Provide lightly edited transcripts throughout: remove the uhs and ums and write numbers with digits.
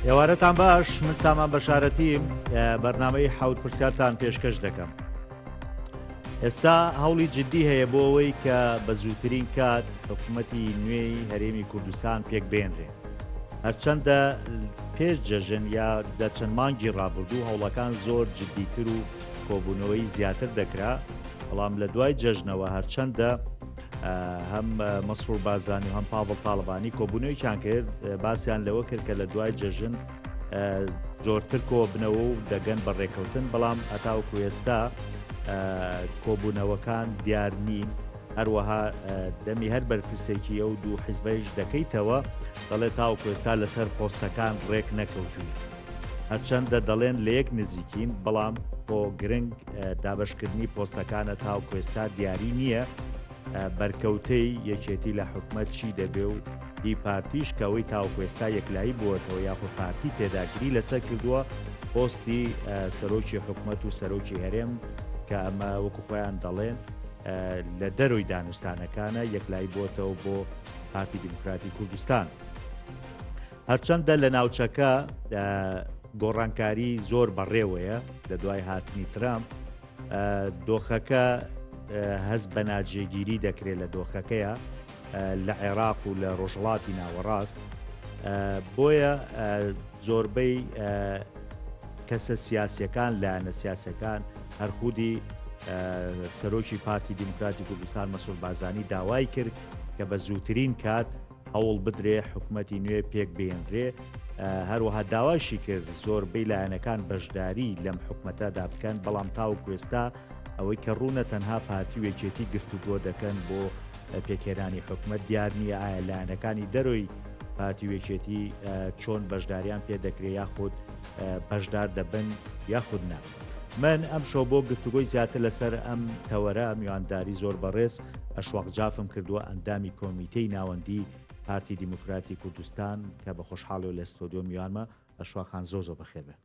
ئێوارەتان باش من سامان بەشارەتیم بەرنمەی حەوت پرسیارتان پێشکەش دەکەم ئێستا هەوڵی جددی هەیە بۆ ئەوەی کە بە زووترین کات حکوومەتی نوێی هەرێمی کوردستان پێک بێنرێ هەرچەندە پێش جەژن یا دە چەند مانگی ڕابردوو هەوڵەکان زۆر جددیتر و کۆبوونەوەی زیاتر دەکرا بەڵام لە دوای جەژنەوە هەرچەندە هەم مەسرور بارزانی و هەم پاڤڵ تاڵەبانی کۆبوونەوەیان کرد باسیان لەوە کرد کە لە دوای جەژن زۆرتر کۆبنەوە و دەگەن بە ڕێککەوتن بەڵام هەتاوەکو ئێستا کۆبوونەوەکان دیار نین هەروەها دەمی هەر بەرپرسێکی ئەو دوو حیزبەیش دەکەیتەوە دەڵێت تاوەکو ئێستا لەسەر پۆستەکان ڕێک نەکەوتوین هەرچەندە دەڵێن لە یەک نزیکین بەڵام بۆ گرنگ دابشکردنی پۆستەکانە تاوەکو ئێستا دیاری نییە بەرکەوتەی یەکێتی لە حکومەت چی دەبێ و هی پارتیش کە ئەوەی تاوەکو ئێستا یەکلایی بووەتەوە یاخود پارتی پێداگری لەسەر کردووە پۆستی سەرۆکی حکومەت و سەرۆکی هەرێم کە ئەمە وەکو خۆیان دەڵێن لە دەرۆی دانوستانەکانە یەکلایی بووەتەوە بۆ پارتی دیموکراتی کوردستان. هەرچەندە لە ناوچەکە گۆڕانکاری زۆر بەڕێوەیە لە دوای هاتنی ترامپ دۆخەکە هەست بە ناجێگیری دەکرێت لە دۆخەکەیە لە عێراق و لە ڕۆژهڵاتی ناوەڕاست بۆیە زۆربەی کەسە سیاسەکان لایەنە سیاسەکان هەرخودی سەرۆکی پارتی دیموکراتی کوردستان مەسول بازانی داوای کرد کە بە زووترین کات هەوڵ بدرێ حکومەتی نوێ پێک بهێنرێ، هەروەها داواشی کرد زۆربەی لایەنەکان بەشداری لەم حکومەتەدا بکەن، بەڵام تاوەکو ئێستا ئەوەی کە ڕوونە تەنها پارتی و یەکێتی گفتوگۆ دەکەن بۆ پێکهێنانی حکومەت، دیار نییە ئایا لایەنەکانی دەرۆی پارتی و یەکێتی چۆن بەشداریان پێ دەکرێ یاخود بەشدار دەبن یاخود نا. من ئەمشەو بۆ گفتوگۆی زیاتر لەسەر ئەم تەوەرە میوانداری زۆر بەڕێز ئەشواق جافم کردووە ئەندامی کۆمیتەی ناوەندی پارتی دیموکراتی کوردستان کە بە خۆشحاڵیەوە لە ستۆدیۆ میوانمە. ئەشواق خان زۆر زۆر بەخێر بێ.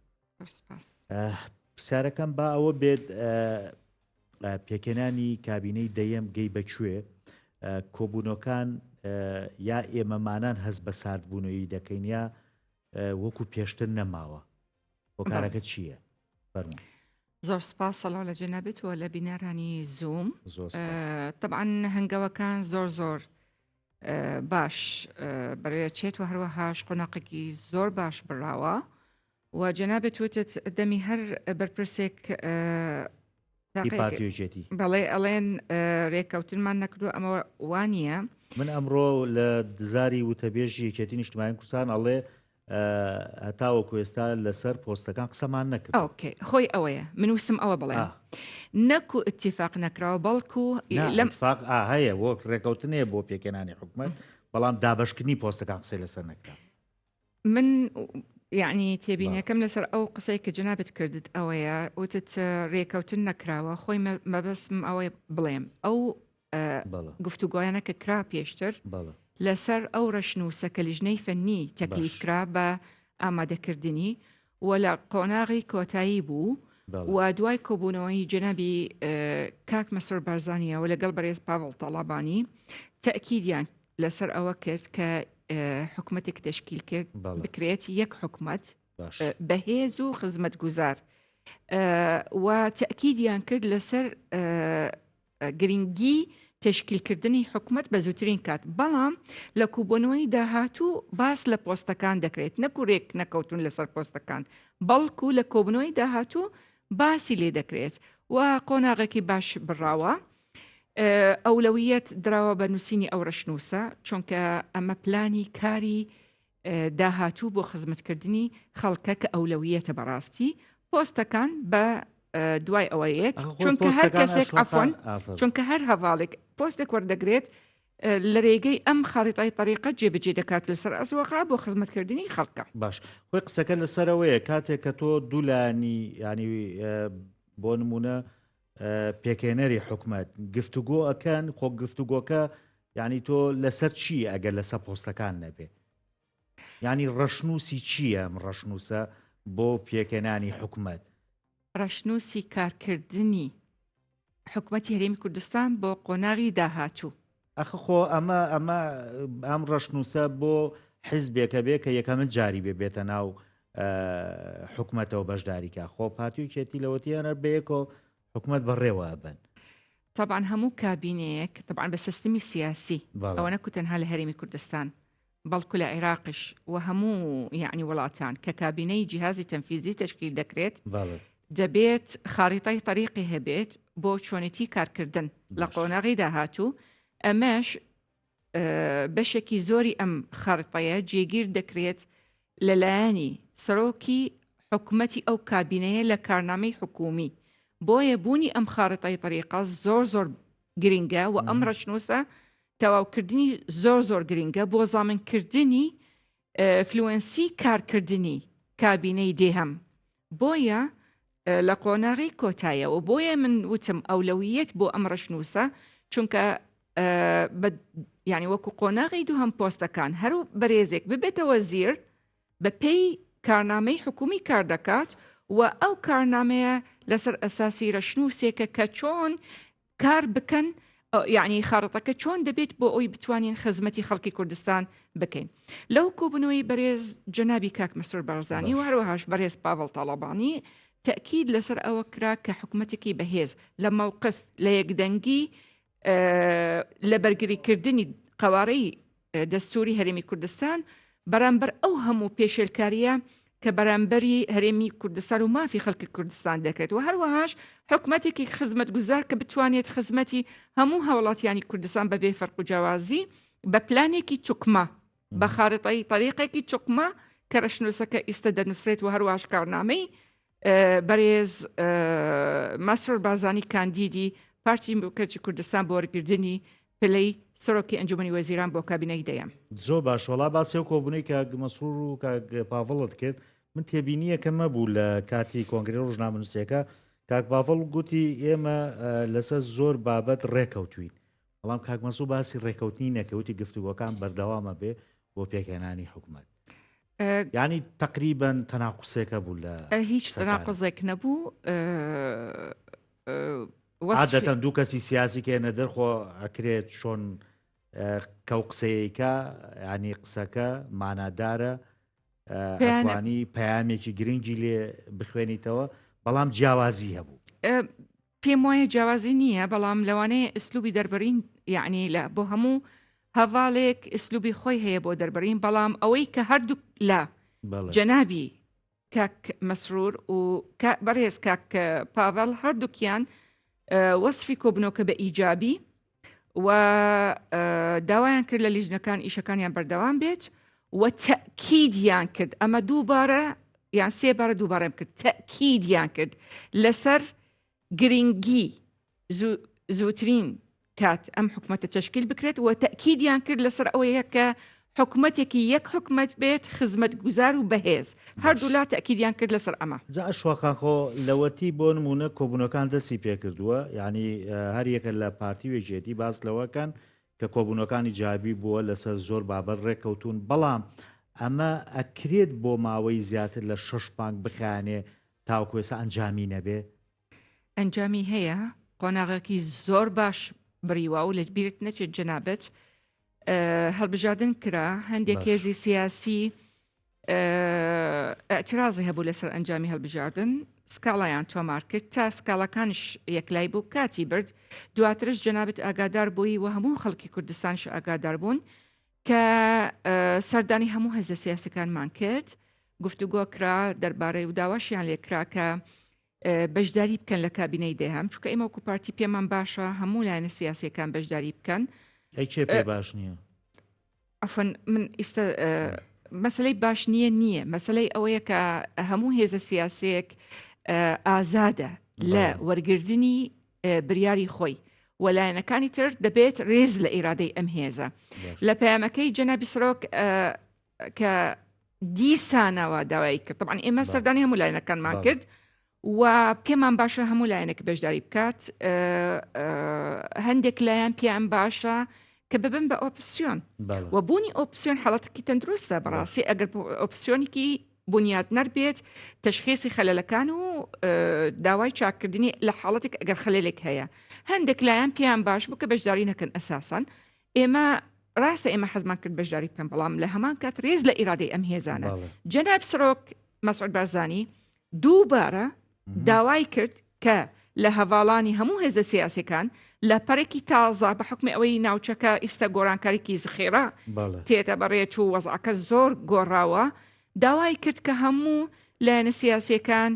پرسیارەکەم با ئەوە بێت پێکهێنانی کابینەی دەیەم گەی بە کوێ؟ کۆبوونەکان یا ئێمەمانان هەست بە ساردبوونەوەی دەکەین یا وەکو پێشتر نەماوە هۆکارەکە چییە؟ فەرموو. زۆر سپاس سەڵاو لە جەنابت و لە بینەرانی زووم طبعا هەنگاوەکان زۆر زۆر باش بەڕێچێت و هەروەهاش قۆناقێکی زۆر باش بڕاوە و جەنابت وتت دەمی هەر بەرپرسێک پارتیێتی بەڵێ ئەڵێن رێککەوتنمان نەکردو ئەمە وانە من ئەمڕۆ لە دزاری وتەبێژی یەکێتی نیشتمانی کوردستان ئەڵێ هەتاوەکو ئێستا لەسەر پۆستەکان قسەمان نەکرد. ئۆکەی خۆی ئەوەیە من وستم ئەوە بڵێم نەکو اتفاق نەکراوە بەڵکو لەم اتفاق هەیە وەک ڕێکەوتنەیە بۆ پێکهێنانی حکومەت بەڵام دابەشکردنی پۆستەکان قسەی لەسەر نەکرا. من یعنی تێبینەکەم لەسەر ئەو قسەی کە جەنابت کردت ئەوەیە وتت رێکەوتن نەکراوە خۆی مەبەستم ئەوەیە بڵێم ئەو گفتوگۆیانە کە کرا پێشتر لەسەر ئەو ڕەشنووسە کە لیژنەی فەنی تەکلیف کرا بە ئامادەکردنی و لە قۆناغی کۆتایی بوو و دوای کۆبوونەوەی جەنابی کاک مەسرور بارزانیەوە لەگەڵ بەرێز پاڤڵ تاڵابانی تەکیدیان لەسەر ئەوە کرد کە حکوومەتێک تشکیل کرد بکرێت یەک حکوومەت بەهێز و خزمەتگوزار و تەکیدیان کرد لەسەر گرنگی تەشکیلکردنی حکومەت بە زووترین کات، بەڵام لە کوبوونەوەی داهاتوو باس لە پۆستەکان دەکرێت، نەکو رێک نەکەوتوون لەسەر پۆستەکان، بەڵکو لە کۆبوونەوەی داهاتوو باسی لێ دەکرێت و قۆناغێکی باش بڕاوە. ئەولەویەت دراوە بە نووسینی ئەو رەشنووسە، چونکە ئەمە پلانی کاری داهاتوو بۆ خزمەتکردنی خەڵکە کە ئەولەویەتە بەڕاستی پۆستەکان بە دوای ئەوە یەت چونکە هەر کەسێک عفوان چونکە هەر هەواڵێک پۆستێک وەردەگرێت لە رێگەی ئەم خەڕیتای طریقە جێبەجێ دەکات لەسەر ئەزوەقا بۆ خزمەتکردنی خەڵکە باش خۆی قسەکە لەسەرەوەیە کاتێک کە تۆ دوولانی ینی بۆ نمونە پێکهێنەری حکومەت گفتوگۆ ئەکەن خۆ گفتوگۆکە یعنی تۆ لەسەر چی ئەگەر لەسەر پۆستەکان نەبێ یعنی ڕەشنووسی چییە ئەم ڕەشنووسە بۆ پێکهێنانی حکومەت؟ ڕەشنووسی کارکردنی حکومەتی هەرێمی کوردستان بۆ قۆناغی داهاتوو. ئەخ خۆ ئەمە ئەمە ئەم ڕەشنووسە بۆ حیزبێکە بێ کە یەکەمن جاری بێ بێتە ناو حکومەتەوە بەشداری کا خۆ پارتی و یەکێتی لەوەتیانە بەیەکەوە حکومەت بەڕێوە ئەبەن. تەبعەن هەموو کابینەیەک تەبعەن بە سیستمی سیاسی ئەوە نەکو تەنها لە هەرێمی کوردستان بەڵکو لە عێراقیش و هەموو یعنی وڵاتان کە کابینەی جیهازی تەنفیزی تەشکیل دەکرێت دەبێت خاریطەی طریقی هەبێت بۆ چۆنێتی کارکردن لە قۆناغی داهاتوو ئەمەش بەشێکی زۆری ئەم خەڕتەیە جێگیر دەکرێت لەلایەنی سەرۆکی حکومەتی ئەو کابینەیە لە کارنامەی حکومی بۆیە بوونی ئەم خاڕتەی طریقە زۆر زۆر گرنگە و ئەم ڕەشنووسە تەواوکردنی زۆر زۆر گرنگە بۆ زامنکردنی فلوەنسی کارکردنی کابینەی دێهەم بۆیە لە قۆناغی کۆتایەوە بۆیە من وتم ئەولەویەت بۆ ئەم ڕەشنووسە چونکە یعنی وەکو قۆناغی دووهەم پۆستەکان هەر بەرێزێک ببێتە وەزیر بە پێی کارنامەی حکومی کار دەکات و ئەو کارنامەیە لەسەر ئەساسی رەشنووسێکە کە چۆن کار بکەن یعنی خەڕتەکە چۆن دەبێت بۆ ئەوی بتوانین خزمەتی خەڵکی کوردستان بکەین لەو کۆبنەوەی بەرێز جەنابی کاک مەسرور بارزانی و هەروەهاش بەرێز پاڤڵ تاڵەبانی تەکید لەسەر ئەوە کرا کە حکوومەتێکی بەهێز لە مەوقف لە یەکدەنگی لە بەرگریکردنی قەوارەی دەستوری هەرێمی کوردستان بەرامبەر ئەو هەموو پێشێلکاریە کە بەرامبەری هەرێمی کوردستان و مافی خەڵکی کوردستان دەکرێت و هەروەهاش حکومەتێکی خزمەتگوزار کە بتوانێت خزمەتی هەموو هاوڵاتیانی کوردستان بەبێ فەرق و جیاوازی بە پلانێکی چکمە بە خارطەی طریقێکی چکمە کە ڕەشنووسەکە ئیستا دەنووسرێت و هەروەهاش کارنامەی بەرێز مەسرور بارزانی کاندیدی پارتی دیموکراتی کوردستان بۆ وەرگرتنی پلەی سەرۆکی ئەنجومەنی وەزیران بۆ کابینەی دەیەم. زۆر باش وەڵا باسی ئەو کۆبوونەی کاک مەسرور و کاک پاڤڵت کرد من تێبینیەکەم هەبوو لە کاتی کۆنگرەی ڕۆژنامەنووسیەکە کاک پاڤڵ گوتی ئێمە لەسەر زۆر بابەت ڕێکەوتوین بەڵام کاک مەسرور باسی ڕێکەوتنی نەکەوتی گفتوگۆکان بەردەوامە بێ بۆ پێکهێنانی حکومەت یانی تەقریبەن تەناقوسێکە بوو لە هیچ تەناقوزێک نەبوو. عادەتەن دوو کەسی سیاسی کە نە دەرخۆ ئەکرێت چۆن کەو قسەیەکە ینی قسەکە مانادارە ئەتوانی پەیامێکی گرنگی لێ بخوێنیتەوە بەڵام جیاوازی هەبوو. پێم وایە جیاوازی نییە بەڵام لەوانەیە ئسلوبی دەربڕین یعنی لە بۆ هەموو هەڤاڵێک ئسلوبی خۆی هەیە بۆ دەربڕین بەڵام ئەوەی کە هەردوو لە جەنابی کاک مەسرور و بەڕێز کاک پاڤڵ هەردووکیان وەسفی کۆبنەوەکە بە ئیجابی و داوایان کرد لە لیژنەکان ئیشەکانیان بەردەوام بێت و تەکیدیان کرد ئەمە دووبارە یان سێبارە دووبارەم کرد تەکیدیان کرد لەسەر گرنگی زووترین کات ئەم حکوومەتە تشکیل بکرێت و تەکیدیان کرد لەسەر ئەوەیە کە حکومەتێکی یەک حکومەت بێت خزمەتگوزار و بەهێز هەردوولا تەئکیدیان کرد لەسەر ئەمە. جا ئەشواقان خۆ لەوەتی بۆ نموونە کۆبوونەکان دەستی پێکردووە یانی هەر یەکە لە پارتی و یەکێتی باس لەوە کەن کە کۆبوونەکانی جابی بووە لەسەر زۆر بابەت ڕێککەوتوون بەڵام ئەمە ئەکرێت بۆ ماوەی زیاتر لە شەش مانگ بخایەنێ تاوەکو ئێستا ئەنجامی نەبێ؟ ئەنجامی هەیە قۆناغێکی زۆر باش بڕیوە و لە بیرت نەچێت جەنابت هەڵبژاردن کرا هەندێک هێزی سیاسی اعترازی هەبوو لەسەر ئەنجامی هەڵبژاردن سکاڵایان تۆمار کرد تا سکاڵەکانش یەکلای بوو کاتی برد دواترش جەنابت ئاگادار بووی و هەموو خەڵکی کوردستانش ئاگادار بوون کە سەردانی هەموو هێزە سیاسەکانمان کرد گفتوگۆ کرا دەربارەی و داواشیان لێکرا کە بەشداری بکەن لە کابینەی دەیەم چونکە ئێمە وەکو پارتی پێمان باشە هەموو لایەنە سیاسیەکان بەشداری بکەن. ئەی کێ پێ باش نییە؟ عەفوەن من ئیستا مەسلەی باش نییە نییە مەسلەی ئەوەیە کە هەموو هێزە سیاسەیەک ئازادە لە وەرگردنی بریاری خۆی و لایەنەکانی تر دەبێت ڕێز لە ئیرادەی ئەم هێزە لە پەیامەکەی جەنابی سەرۆک کە دیسانەوە داوای کرد طبعا ئێمە سەردانی هەموو لایەنەکانمان کرد و پێمان باشە هەموو لایەنێک بەشداری بکات هەندێک لایەن پێیان باشە کە ببن بە ئۆپسیۆن و بوونی ئۆپسیۆن حاڵەتێکی تەندروستە بەڕاستی ئەگەر ئۆپسیۆنێکی بنیاتنەر بێت تشخیصی خەلەلەکان و داوای چاکردنی لە حاڵەتێک ئەگەر خەلێلێک هەیە هەندێک لایەن پێیان باش بوو کە بەشداری نەکەن ئەساسەن ئێمە ڕاستە ئێمە حەزمان کرد بەشداری بکەن بەڵام لە هەمان کات ڕێز لە ئیرادەی ئەم هێزانە جەناب سەرۆک. مەسعود بارزانی دووبارە داوای کرد کە لە هەڤاڵانی هەموو هێزە سیاسەکان لە پەرێکی تازە بە حکمی ئەوەی ناوچەکە ئیستا گۆرانکاریکی زخێرا تێتە بەڕێت و وەزعەکە زۆر گۆڕاوە داوای کرد کە هەموو لایەنە سیاسیەکان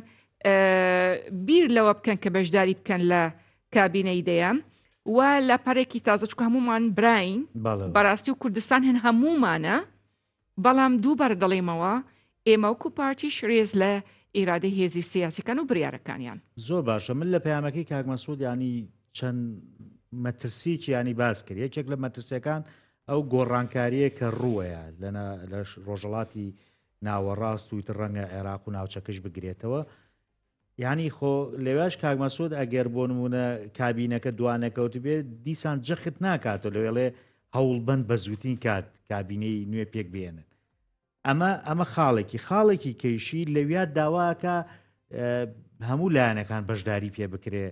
بیر لەوە بکەن کە بەشداری بکەن لە کابینەی دەیەم و لە پەرێکی تازە چکە هەمومان براین بەڕاستی و کوردستان هەن هەمومانە بەڵام دووبارە دەڵێمەوە ئێمە وەکو پارتیش رێز لە ئیرادەی هێزی سیاسیەکان و بریارەکانیان. زۆر باشە من لە پەیامەکەی کاک مەسعود یانی چەند مەترسیەکی یانی باس کرد یەکێک لە مەترسیەکان ئەو گۆڕانکاریە کە ڕووەیە لە لە ڕۆژەڵاتی ناوەڕاست و تر ڕەنگە عێراق و ناوچەکەش بگرێتەوە یانی خۆ لەوێش کاک مەسعود ئەگەر بۆ نمونە کابینەکە دوانەکەوت بێ دیسان جەخت ناکاتەوە لەوێڵێ هەوڵبند بە زووترین کات کابینەی نوێ پێک بێنن ئەمە ئەمە خاڵێکی خاڵێکی کەیشی لەویا داواکە هەموو لایەنەکان بەشداری پێ بکرێ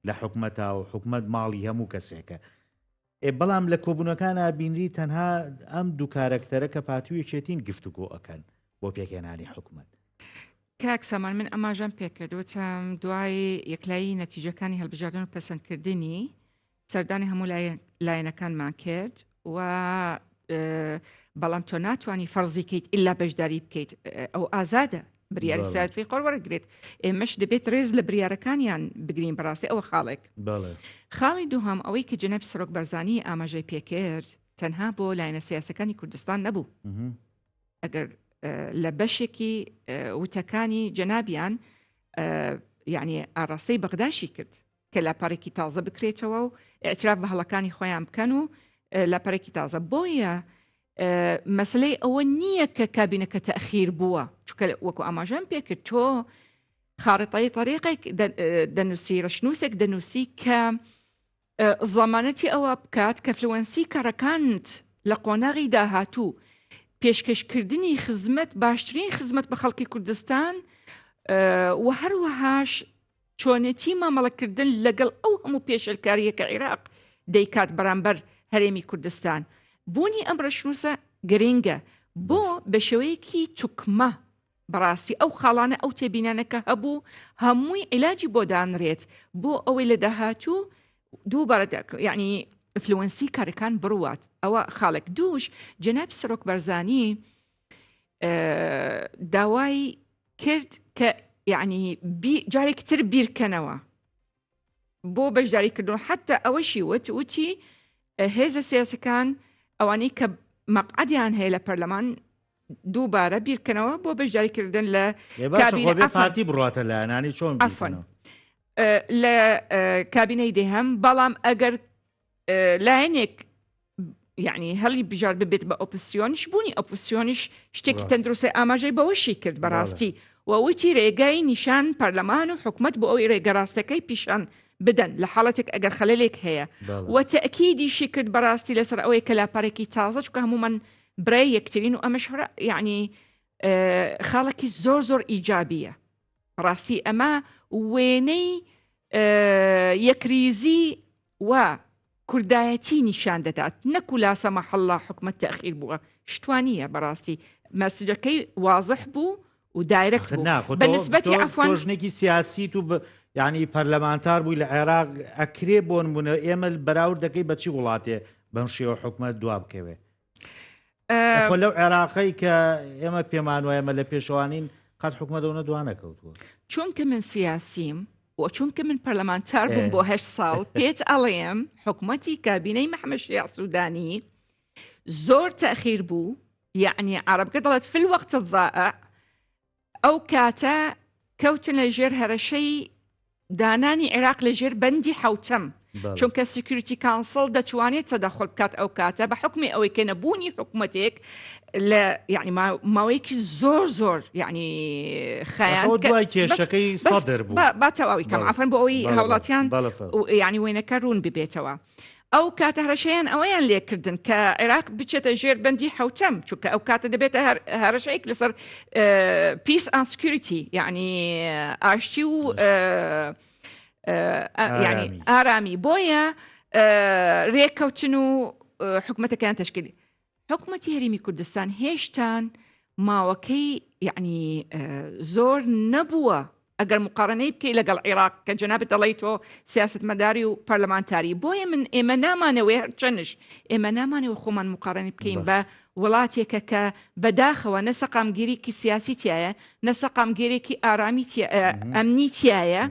لە حکومەتا و حکومەت ماڵی هەموو کەسێکە ئێ بەڵام لە کۆبوونەکانا بینری تەنها ئەم دوو کارەکتەرە کە پارتی و یەکێتین گفتوگۆ ئەکەن بۆ پێکهێنانی حکومەت. کاک سامان من ئاماژەم پێکرد وتم دوای یەکلایی نەتیجەکانی هەڵبژاردن و پەسەندکردنی سەردانی هەموو لایەنەکانمان کرد و بەڵام تۆ ناتوانانی فەرزی کەیت ئللا بەشداری بکەیت ئەو ئازادە بریاری سیاسی قۆر وەرەگرێت ئێمەش دەبێت ڕێز لە بریارەکانیان بگرین بەڕاستی ئەوە خاڵێک خاڵی دووهەم ئەوەی کە جەنابی سەرۆک بەرزانی ئاماژەی پێکرد تەنها بۆ لایەنە سیاسەکانی کوردستان نەبوو ئەگەر لە بەشێکی وتەکانی جەنابیان یعنی ئاراستەی بەغداشی کرد کە لاپەڕێکی تازە بکرێتەوە و اعتراف بە هەڵەکانی خۆیان بکەن و لاپەڕێکی تازە بۆیە مەسلەی ئەوە نییە کە کابینەکە تەخیر بووە چکە وەکو ئاماژەم پێکرد تۆ خاڕێتایی طریقێک دەنووسی ڕشنووسێک دەنووسی کە زەمانەتی ئەوە بکات کە فلوەنسی کارەکانت لە قۆناغی داهاتوو پێشکەشکردنی خزمەت باشترین خزمەت بە خەڵکی کوردستان و هەروەهاش چۆنێتی مامەڵەکردن لەگەڵ ئەو هەموو پێشێلکارییە کە عێراق دەیکات بەرامبەر هەرێمی کوردستان. بوونی ئەم ڕەشنووسە گرنگە بۆ بە شێوەیەکی توکمە بەڕاستی ئەو خاڵانە ئەو تێبینانە کە هەبوو هەمووی عیلاجی بۆ دانرێت بۆ ئەوەی لە داهاتوو دووبارە یعنی فلوەنسی کارەکان بڕوات ئەوە خاڵێک دووش جەنابی سەرۆک بەرزانی داوای کرد کە یعنی جارێکی تر بیرکەنەوە بۆ بەشداری کردن حتا ئەوەشی وت وتی هێزە سیاسەکان ئەوانەی کە مەقعدیان هەیە لە پەرلەمان دووبارە بیرکەنەوە بۆ بەشداریکردن لە پارتی بڕاتە لایەنانی چۆن ئەفن لە کابینەی دێهەم بەڵام ئەگەر لایەنێک یعنی هەڵی بژار ببێت بە ئۆپسیۆنیش بوونی ئۆپسیۆنیش شتێکی تەندروستی ئاماژەی بەوەشی کرد بەڕاستی و وتی رێگای نیشان پەرلەمان و حکومت بۆ ئەوی رێگە ڕاستەکەی پیشان بدەن لە حاڵەتێک ئەگەر خەلێک هەیە و تەکیدیشی کرد بەڕاستی لەسەر ئەوەی کە لاپەرێکی تازە چکە هەمومان برای یەکترین و ئەمەش یعنی خاڵێکی زۆر زۆر ئیجابیە ڕاستی ئەمە وێنەی یەکریزی و کوردایەتی نیشان دەدات نەکو لا سەماح اللە حکومەت تەئخیر بووە شتوانیە بەڕاستی مەسجەکەی وازح بوو و دایرەکت آخر بوو نا خۆ بە تۆ نسبەتی تۆ عەفوەن تۆ ژنێکی سیاسیت و ب یعنی پەرلەمانتار بووی لە عێراق ئەکرێ بۆ نمونە ئێمە بەراورد دەکەی بە چی وڵاتێ بەم شێوە حکومەت دوا بکەوێ خۆ لەو عێراقەی کە ئێمە پێمان وایە ئێمە لە پێشەوانین قەت حکومەت ئەونە دوا نەکەوتووە. چونکە من سیاسیم و چونکە من پەرلەمانتار بووم بۆ هەشت ساڵ پێت ئەڵێم حکومەتی کابینەی محەممەد شیاع سوودانی زۆر تەخیر بوو یعنی عربکە دەڵێت في الوقت الضائع ئەو کاتە کەوتنە ژێر هەرەشەی دانانی عێراق لە ژێر بەندی حوتەم چونکە Security Council دەتوانێت تەدەخل بکات ئەو کاتە بە حکمی ئەوەی کە نەبوونی حکوومەتێک لە یعنی ماوەیەکی زۆر زۆر یعنی خیان دوای کێشەکەی سەدر بوو با تەواوی کەم عەفوەن بۆ ئەوەی هاوڵاتیان یعنی وێنەکە ڕوون ببێتەوە. ئەو کاتە هەرەشەیان ئەوەیان لێکردن کە عێراق بچێتە ژێر بەندی حوتەم چونکە ئەو کاتە دەبێتە هەرەشەیەک لەسەر peace and security یعنی ئاشتی و ینی ئارامی بۆیە رێککەوتن و حکوومەتەکەیان تشکیلی حکوومەتی هەرێمی کوردستان هێشتان ماوەکەی یعنی زۆر نەبووە ئەگەر مقارنەی بکەی لەگەڵ عێراق کە جەنابت دەڵێی تۆ سیاستمەداری و پەرلەمانتاری بۆیە من ئێمە نامانەوەی هەرچەنش ئێمە نامانەوە خۆمان مقارنەی بکەین بە وڵاتێکە کە بەداخەوە نە سەقامگیریکی سیاسی تایە نە سەقامگیرێکی ئارامی ئەمنی تایە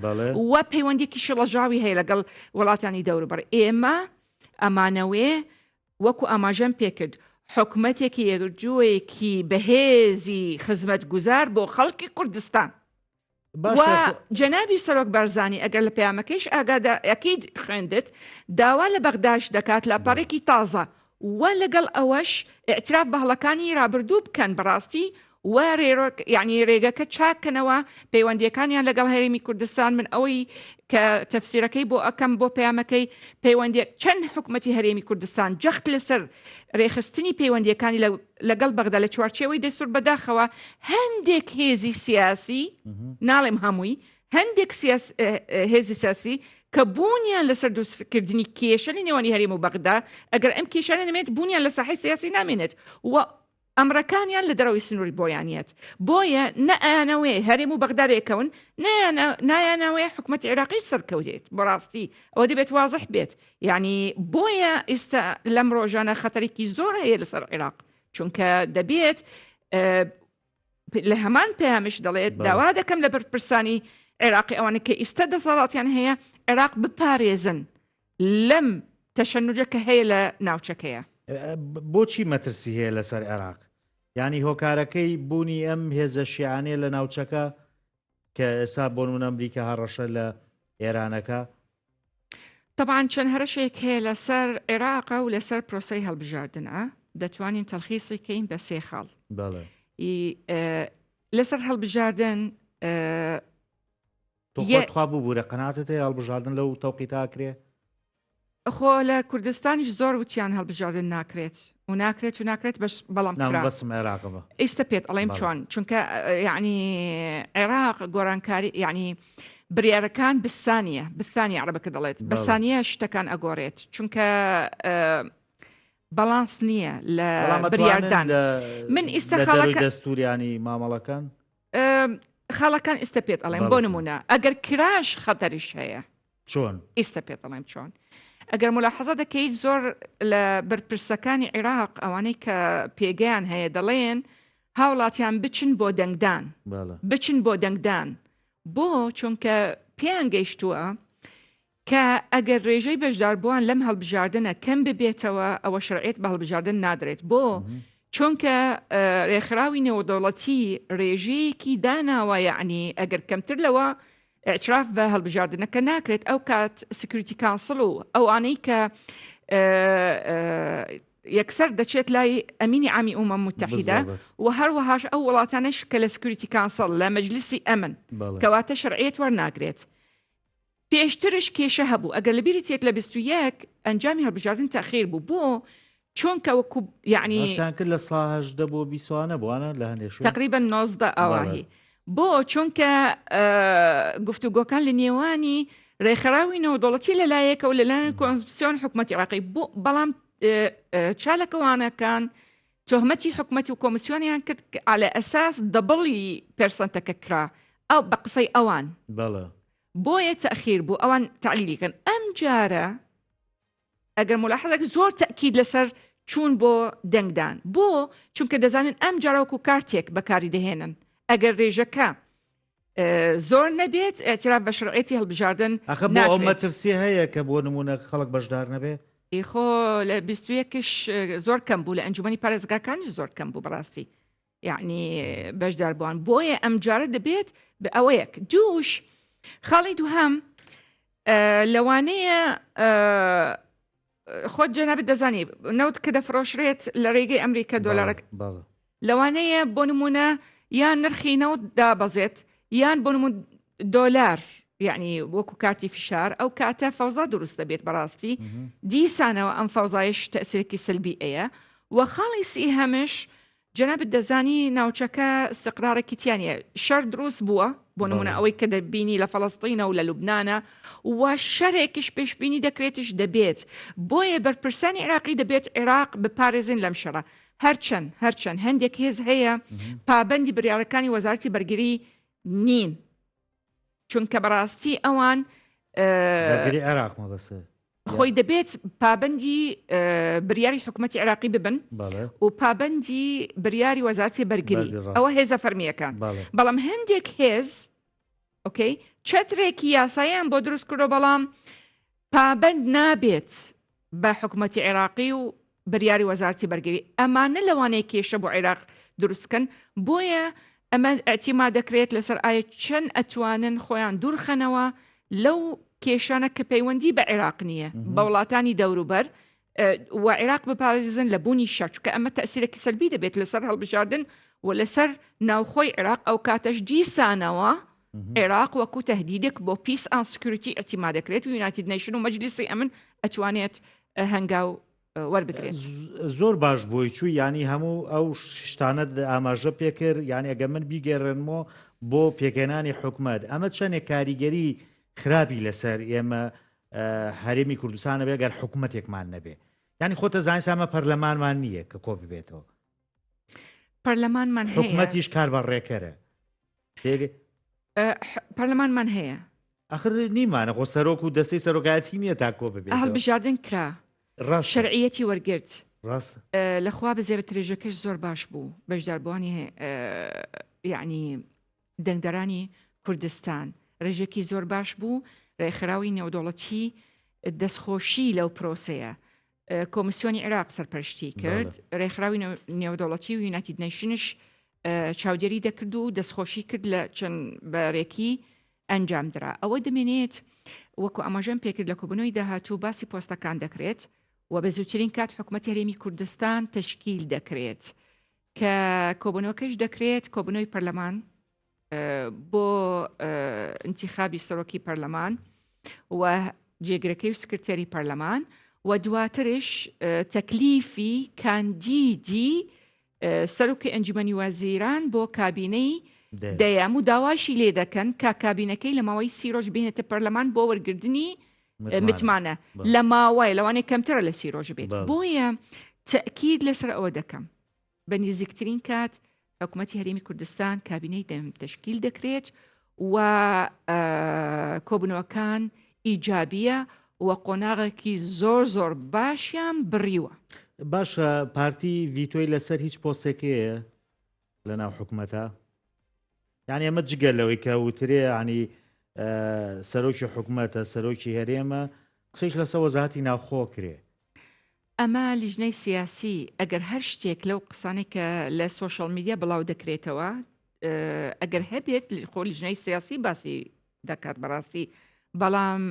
و پەیوەندێکی شڵەژاوی هەیە لەگەڵ وڵاتانی دەوروبەر ئێمە ئەمانەوێ وەکو ئاماژەم پێکرد حکومەتێکی یەکگرتووەیەکی بەهێزی خزمەتگوزار بۆ خەڵکی کوردستان و جەنابی سەرۆک بارزانی ئەگەر لە پەیامەکەیش ئاگادا ئەکید خوێندت داوا لە بەغداش دەکات لاپەڕێکی تازە و لەگەڵ ئەوەش ئیعتراف بە هەڵەکانی رابردوو بکەن بەڕاستی و رێرۆک یعنی رێگەکە چاککەنەوە پەیوەندیەکانیان لەگەڵ هەرێمی کوردستان من ئەوەی کە تەفسیرەکەی بۆ ئەکەم بۆ پەیامەکەی پەیوەندیە چەند حکومەتی هەرێمی کوردستان جەخت لەسەر رێخستنی پەیوەندیەکانی لەگەڵ بەغدا لە چوارچێوەی دەستور بەداخەوە هەندێک هێزی سیاسی ناڵێم هەمووی هەندێک هێزی سیاسی کە بوونیان لەسەر دروستکردنی کێشە لە نێوانی هەرێم و بەغدا ئەگەر ئەم کێشانە نەمێنێت بوونیان لە ساحەی سیاسی نامێنێت و ئەمرەکانیان لە دەرەوەی سنووری بۆیانیەت بۆیە نە ئەیانەوێ هەرێم و بەغدا رێکەون نایانەوێ حکوومەتی عێراقی سەرکەوتێت بەڕاستی ئەوە دەبێت وازح بێت یعنی بۆیە ئێستا لەم ڕۆژانە خەتەرێکی زۆر هەیە لەسەر عێراق چونکە دەبێت لە هەمان پەیامش دەڵێت داوا دەکەم لە بەرپرسانی عێراقی ئەوانە کە ئیستا دەسەڵاتیان هەیە عێراق بپارێزن لەم تەشەنوجە کە هەیە لە ناوچەکەیە. بۆچی مەترسی هەیە لەسەر عێراق؟ یانی هۆکارەکەی بوونی ئەم هێزە شیعانەیە لە ناوچەکە کە ئێستا بۆ نمونە ئەمریکا هەڕەشە لە ئێرانەکە؟ طبعا چەند هەرەشێک هەیە لەسەر عێراقە و لەسەر پرۆسەی هەڵبژاردنە دەتوانین تەلخیصی کەین بە سێ خاڵ لەسەر هەڵبژاردن تخوا ببوورە قەناتت هەیە هەڵبژاردن لەو تەوقیتا کرێ؟ خۆ لە کوردستانیش زۆر وتیان هەڵبژاردن ناکرێت و ناکرێت و ناکرێت بەش بەڵام بەسم عێراقەوە ئیستا پێت ئەڵێم چۆن چونکە یعنی عێراق گۆرانکاری یعنی بریارەکان بسانیە بسانی عربەکە دەڵێت بەسانیە شتەکان ئەگۆڕێت چونکە بەڵانس نییە لە بریاردان من ئیستا خەڵک دەستوریانی مامەڵەکان خاڵەکان ئیستا پێت ئەڵێم بۆ نمونە ئەگەر کراش خەتەریش هەیە چۆن؟ ئیستە پێت دەڵێم چۆن. ئەگەر ملاحەزە دەکەیت زۆر لە بەرپرسەکانی عێراق ئەوانەی کە پێگەیان هەیە دەڵێن هاوڵاتیان بچن بۆ دەنگدان بچن بۆ دەنگدان بۆ چونکە پێیان گەیشتووە کە ئەگەر ڕێژەی بەشداربووان لەم هەڵبژاردنە کەم ببێتەوە ئەوە شەرعیەت بە هەڵبژاردن نادرێت بۆ چونکە ڕێکخراوی نێودەوڵەتی ڕێژەیەکی داناوە یعنی ئەگەر کەمتر لەوە ئیعتراف بە هەڵبژاردنەکە ناکرێت ئەو کات Security Council و ئەوانەی کە یەکسەر دەچێت لای ئەمینی عامی ئومەم متحیدە و هەروەهاش ئەو وڵاتانش کە لە Security Council لە مەجلیسی ئەمن کەواتە شەرعیەت وەرناگرێت پێشترش کێشە هەبوو ئەگەر لە بیرت یەک لە 21 ئەنجامی هەڵبژاردن تاخیر بوو بۆ چۆنکە وەکو یعنی باسیان کرد لە سا 18 بۆ بیسوانە بووانە لە هەندێک شوێن تقریبا 19 ئاواهی بۆ چونکە گفتوگۆکان لە نێوانی ڕێکخراوی نێودەوڵەتی لەلایەکەوە لەلایەن کۆنسپسیۆن حکوومەتی عراقی بۆ بەڵام چالەکەوانەکان تهمەتی حکومەتی و کۆمیسیۆنیان کرد على ئەساس دەبڵی پێرسەنتەکە کرا ئەو بە قسەی ئەوان بەڵێ بۆیە تەخیر بوو ئەوان تعلیلیکەن ئەم جارە ئەگەر ملاحەزەک زۆر تەئکید لەسەر چوون بۆ دەنگدان بۆ چونکە دەزانن ئەم جارە وەکو کارتێک بەکاری دەهێنن ئەگەر رێژەکە زۆر نەبێت اعتراف بە شرعێتی هەڵبژاردن ئەخە بۆ ئەو مەترسی هەیە کە بۆ نمونە خەڵک بەشدار نەبێ خۆ لە 21 زۆر کەم بوو لە ئەنجومی پارێزگاکانیش زۆر کەم بوو بەڕاستی یعنی بەشداربووان بۆیە ئەمجارە دەبێت بە ئەوەیەک دووش خاڵی دووهەم لەوانەیە خۆت جەنابت دەزانی نەوت کە دەفرۆشرێت لە ڕێگەی ئەمریکا دۆلارەک لەوانەیە بۆ نمونە یان نرخی نەوت دابەزێت یان بۆ نمون دۆلار یعنی وەکو کارتی فشار ئەو کاتە فەوزا دروست دەبێت بەڕاستی دیسانەوە ئەم فەوزایش تەسیرێکی سلبی ئەیە و خاڵی سی هەمش جەنابت دەزانی ناوچەکە ئیستقرارێکی تیا نیە، شەر دروست بووە، بۆ نمونە ئەوەی کە دەبینی لە فەڵەستینە و لە لوبنانە و شەرێکیش پێشبینی دەکرێتیش دەبێت، بۆیە بەرپرسانی عێراقی دەبێت عێراق بپارێزن لەم شەڕە. هەرچەند هەرچەند هەندێک هێز هەیە پابندی بریارەکانی وەزارتی بەرگری نین چونکە بەڕاستی ئەوان بەرگری عێراق مەبەستە خۆی دەبێت پابندی بریاری حکوومەتتی عراقی ببن و پابندی بریاری وەزارتی بەرگری ئەوە هێزە فەرمیەکان بەڵام هەندێک هێز ئۆکەی چەترێکی یاساییان بۆ دروست کردو بەڵام پابند نابێت بە حکوومەتتی عێراقی و بریاری وەزارتی بەرگری ئەمانە لەوانەیە کێشە بۆ عێراق دروستکەن بۆیە ئەمە ئەتیما دەکرێت لەسەر ئایا چەند ئەتوانن خۆیان دوورخەنەوە لەو کێشانە کە پەیوەندی بە عێراق نییە بە وڵاتانی دەوروبەر و عێراق بپارێزن لە بوونی شەر چونکە ئەمە تەسیرێکی سەلبی دەبێت لەسەر هەڵبژاردن و لەسەر ناوخۆی عێراق ئەو کاتەش دیسانەوە عێراق وەکو تهدیدێک بۆ peace and security ئەتیما دەکرێت و United Nation و مەجلیسی ئەمن ئەتوانێت هەنگاو وەربگرێت. زۆر باش بۆی چوو یانی هەموو ئەو شتانەت ئاماژە پێکرد یانی ئەگەر من بیگەڕێنمەوە بۆ پێکهێنانی حکومەت ئەمە چەندێک کاریگەری خراپی لەسەر ئێمە هەرێمی کوردستان نەبێ گەر حکومەتێکمان نەبێ یانی خۆتە زانیسا ئەمە پەرلەمانمان نییە کە کۆ ببێتەوە پەرلەمانمان هەیە حکومەتیش کار بە ڕێکەرە پەرلەمانمان هەیە ئەخر نیمانە خۆ سەرۆک و دەستەی سەرۆکایەتی نییە تا کۆ ببێت هەڵبژاردن کرا ڕاست شەرعیەتی وەرگرت ڕاست لەخوا بزێ ترێژەکەش زۆر باش بوو بەشداربووانی یعنی دەنگدەرانی کوردستان ڕێژەکی زۆر باش بوو ڕێکخراوی نێودەوڵەتی دەستخۆشی لەو پرۆسەیە کۆمیسیۆنی عێراق سەرپەرشتی کرد ڕێکخراوی نێودەوڵەتی و United Nation ش چاودێری دەکرد و دەستخۆشی کرد لە چەند بەرێکی ئەنجامدرا ئەوە دەمێنێت وەکو ئاماژەم پێکرد لە کۆبوونەوەی داهاتوو باسی پۆستەکان دەکرێت و بە زووترین کات حکوومەت هەرێمی کوردستان تەشکیل دەکرێت کە کۆبوونەوەکەش دەکرێت کۆبوونەوەی پەرلەمان بۆ انتخابی سەرۆکی پەرلەمان و جێگرەکەی و سکرتێری پەرلەمان و دواترش تەکلیفی کاندیدی سەرۆکی ئەنجومەنی وەزیران بۆ کابینەی دەیەم و داواشی لێ دەکەن کە کابینەکەی لە ماوەی سی ڕۆژ بهێنێتە پەرلەمان بۆ وەرگرتنی متمانە لە ماوەی لەوانەیە کەمترە لە سی ڕۆژ بێت بۆیە تەکید لەسەر ئەوە دەکەم بە نزیکترین کات حکوومەتتی هەرێمی کوردستان کابینەی دەم تشکیل دەکرێت و کۆبنەوەکان ئیجابیە و قۆناغێکی زۆر زۆر باشیان بڕیوە. باشە پارتی ڤیتۆی لەسەر هیچ پۆستێک هەیە لە ناو حکومەتە؟ یعنی ئەمە جگە لەوەی کە وترێ ینی سەرۆکی حکومەتە سەرۆکی هەرێمە قسەیش لەسە وەزاتی ناوخۆ کرێ. ئەمە لیژنەی سیاسی ئەگەر هەر شتێک لەو قسانەی کە لە سۆشیال میدیا بڵاو دەکرێتەوە ئەگەر هەبێت خۆ لیژنەی سیاسی باسی دەکات بەڕاستی بەڵام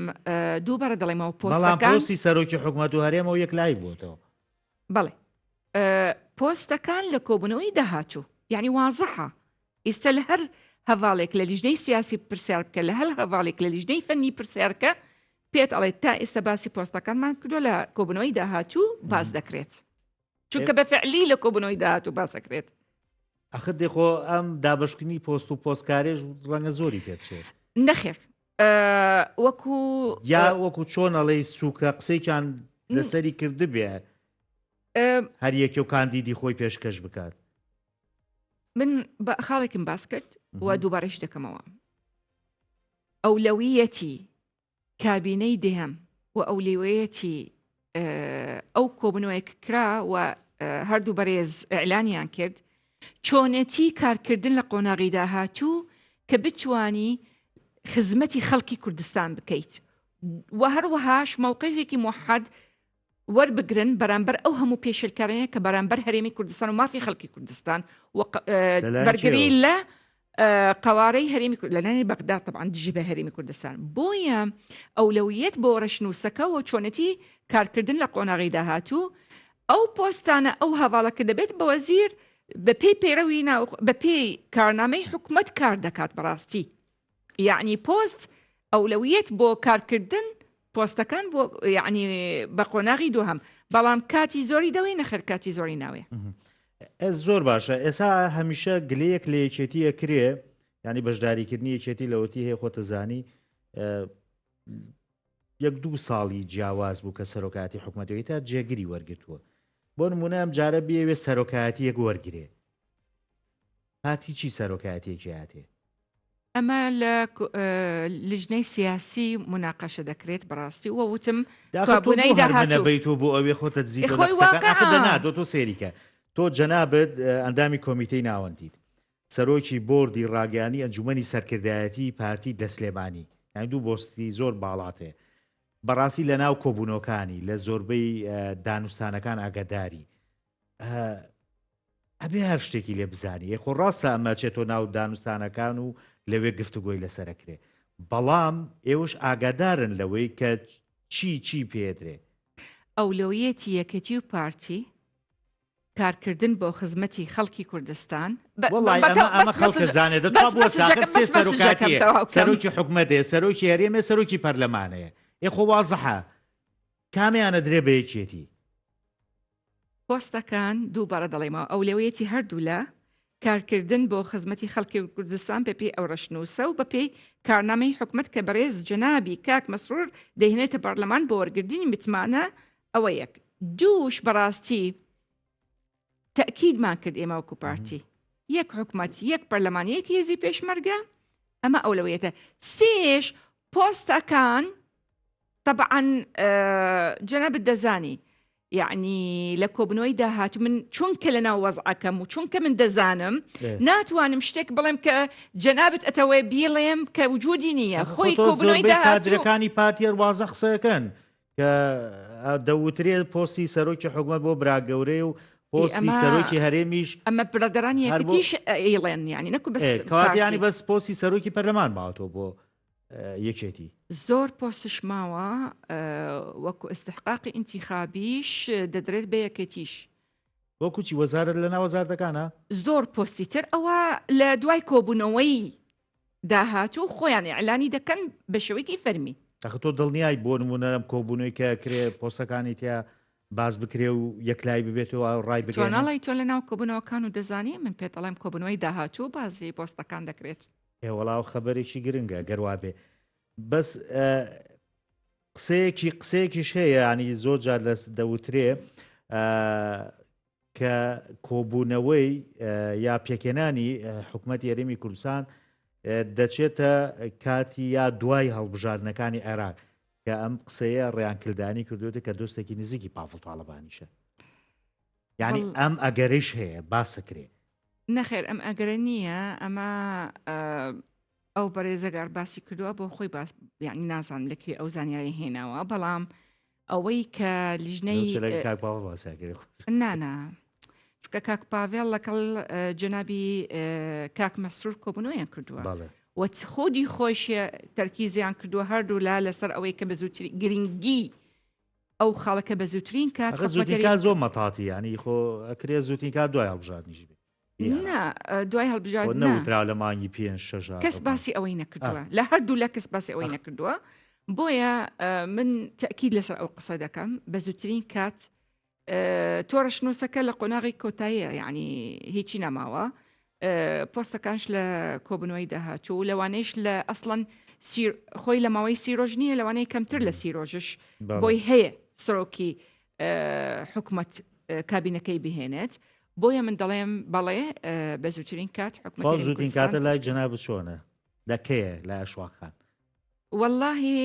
دووبارە دەڵێمەوە پۆستەکان پۆستی سەرۆکی حکومەت و هەرێمەوە یەک لای بووتەوە بەڵێ پۆستەکان لە کۆبوونەوەی داهاتوو یعنی وازحە ئیستا لە هەر هەواڵێک لە لیژنەی سیاسی پرسیار بکە لە هەر هەواڵێک لە لیژنەی فەنی پرسیارکە پێت ئەڵێت تا ئێستا باسی پۆستەکانمان کردو لە کۆبوونەوەی داهاتوو باس دەکرێت چونکە بە فعلی لە کۆبوونەوەی داهاتوو باس دەکرێت ئەخر دێخۆ ئەم دابشکردنی پۆست و پۆستکارێش ڕەنگە زۆری پێ بچێت نەخێر وەکو یا وەکو چۆن ئەڵێی سوکە قسەیان لەسەری کردبێ هەر یەکێ و کاندیدی خۆی پێشکەش بکات من بە خاڵێکم باس کرد و دووبارەش دەکەمەوە ئەولەویەتی کابینەی دەیەم و ئەولەویەتی ئەو کۆبنەوەیەک کرا و هەردوو بەرێز ئەعلانیان کرد چۆنێتی کارکردن لە قۆناغی داهاتوو کە بتانی خزمەتی خەڵکی کوردستان بکەیت و هەروەهاش مووقفێکی موحد وەربگرن بەرامبەر ئەو هەموو پێشێلکاریانە کە بەرامبەر هەرێمی کوردستان و مافی خەڵکی کوردستان و بەرگری لە قوارەی هەرێمی لەلایەن بەغدا طبعا دژی بە هەرێمی کوردستان بۆیە ئەولەویەت بۆ ڕەشنووسەکە و چۆنێتی کارکردن لە قۆناغی داهاتوو ئەو پۆستانە ئەو هەواڵە کە دەبێت بە وەزیر بە پێی پەیڕەوی ناو بە پێی کارنامەی حکومەت کار دەکات بەڕاستی یعنی پۆست ئەولەویەت بۆ کارکردن پۆستەکان بۆ یعنی بە قۆناغی دووهەم بەڵام کاتی زۆری دەوەی نەخێر کاتی زۆری ناوێ زۆر باشە ئێسا هەمیشە گلەیەک لە یەکێتی ئەکرێ ینی بەشداریکردنی یەکێتی لەوەتی هەیە خۆتە زانی یەک دوو ساڵی جیاواز بوو کە سەرۆکاتی حکوومەتەوەی تا جێگری وەرگتووە. بۆ نمونە ئەم جارە بیەوێ سەرۆکایەتیەک وەرگێ پارتی چی سەرۆکایەتیەکی هاتێ؟ ئەمە لە لیژنەی سیاسی مناقەشە دەکرێت بەڕاستی وە وتم کۆبوونەی داهاتوو بیت و بۆ ئەوێ خۆتە دزی خۆی واقع دۆ تۆ سێریکە تۆ جەنابت ئەندامی کۆمیتەی ناوەندیت سەرۆکی بۆردی ڕاگەیانی ئەنجومەنی سەرکردایەتی پارتی لە سلێمانی یانی دوو بۆستی زۆر باڵات هەیە بەڕاستی لە ناو کۆبوونەوەکانی لە زۆربەی دانوستانەکان ئاگاداری ئەبێ هەر شتێکی لێ بزانی ئێ خۆ ڕاستە ئەمە چێتۆ ناو دانوستانەکان و لەوێ گفتوگۆی لەسەرەکرێ بەڵام ئێوەش ئاگادارن لەوەی کە چی چی پێدرێ. ئەولەویەتی یەکێتی و پارتی کارکردن بۆ خزمەتی خەڵکی کوردستان ئەمە خەڵکە زانێت بۆ سەرۆکاتیە سەرۆکی حکومەتێ سەرۆکی هەرێمێ سەرۆکی پەرلەمانەیە ئێ خۆ وازحە کامیانە درێ بە یەکێتی. پۆستەکان دووبارە دەڵێمەوە ئەولەویەتی هەردوولا کارکردن بۆ خزمەتی خەڵکی کوردستان بەپێی ئەو ڕەشنووسە و بەپێی کارنامەی حکومەت کە بەڕێز جەنابی کاک مەسرور دەیهێنێتە پەرلەمان بۆ وەرگرتنی متمانە ئەوە یەک دووش بەڕاستی تەکیدمان کرد ئێمە وەکو پارتی یەک حکومەت یەک پەرلەمان یەک هێزی پێشمەرگە ئەمە ئەولەویەتە سێش پۆستەکان طبعا جەنابت دەزانی یعنی لە کۆبنەوەی داهاتوو من چونکە لە ناو وەزعەکەم و چونکە من دەزانم ناتوانم شتێک بڵێم کە جەنابت ئەتەوێ بیڵێم کە وجودی نییە خۆی کۆبنەوەی داهاتوەکانی پارتیەر وازە قسەکەن کە دەوترێت پۆستی سەرۆکی حکومت بۆ برا گەورەی و پۆستی سەرۆکی هەرێمیش ئەمە برادرانی یەکێتیش ئەیڵێن یعنی نەکو بەس کەواتیانی بەس پۆستی سەرۆکی پەرلەمان ماوەتەوە بۆ یەکێتی. زۆر پۆستش ماوە وەکو ئیستحقاقی ئینتیخابیش دەدرێت بە یەکێتیش. وەکو چی وەزارەت لە ناو وەزارەتەکانە؟ زۆر پۆستی تر ئەوە لە دوای کۆبوونەوەی داهاتوو خۆیان ئیعلانی دەکەن بە شێوەیەکی فەرمی. ئەخە تۆ دڵنیای بۆ نموونە لەم کۆبوونەوەی کە کرێ پۆستەکانی تیا باس بکرێ و یەکلایی ببێتەوە ڕای بگەیەنن؟ تۆ ناڵێی تۆ لە ناو کۆبوونەوەکان و دەزانی من پێت دەڵێم کۆبوونەوەی داهاتوو باسی پۆستەکان دەکرێت. ئێ وەڵا ئەو خەبەرێکی گرنگە گەر وابێ بەس قسەیەکی قسەیەکیش هەیە ینی زۆر جار لە دەوترێ کە کۆبوونەوەی یا پێکێنانی حکوومەت یاریمی کوردستان دەچێتە کاتی یا دوای هەڵبژاردنەکانی عێراق کە ئەم قسەیە ڕیان کلدانی کردوێتە کە دۆستێکی نزیکی پاڤڵ تاالبانیشە یعنی ئەم ئەگەریش هەیە باسەکرێ نەخێر ئەم ئەگەرە نییە ئەمە ئەو بەڕێزەگەڕ باسی کردووە بۆ خۆی باس یعنی نازانم لەکوێ ئەو زانیاری هێناوە بەڵام ئەوەی کە لیژنەی نانا چکە کاک پاڤێڵ لەگەڵ جەنابی کاک مەسرور کۆبوونەوەیان کردووە وە خودی خۆشی تەرکیزیان کردووە هەردوو لا لەسەر ئەوەی کە بە زووتری گرنگی ئەو خاڵەکە بە زووترین کات زووترین کات زۆر مەتاتی ینی خۆ ئەکرێ زووترین کات دوای هەڵبژاردنیش بێ دوای هەڵبژاردن نەوترا لە مانگی پێ شەش کەس باسی ئەوەی نەکردووە لە هەردوو لە کەس باسی ئەوەی نەکردووە بۆیە من تەکید لەسەر ئەو قسە دەکەم بە زووترین کات تۆ ڕەشنووسەکە لە قۆناغی کۆتاییە یعنی هیچی نەماوە پۆستەکانش لە کۆبنەوەی داهاتوو لەوانەیش لە ئەسڵەن خۆی لە ماوەی سی ڕۆژ نییە لەوانەیە کەمتر لە سی ڕۆژش بۆی هەیە سەرۆکی حکومت کابینەکەی بهێنێت بۆیە من دەڵێم بەڵێ بە زووترین کات حکومت زووترین کاتە لای جەناب چۆنە دەکەیە لە ئەشواخان وەڵاهی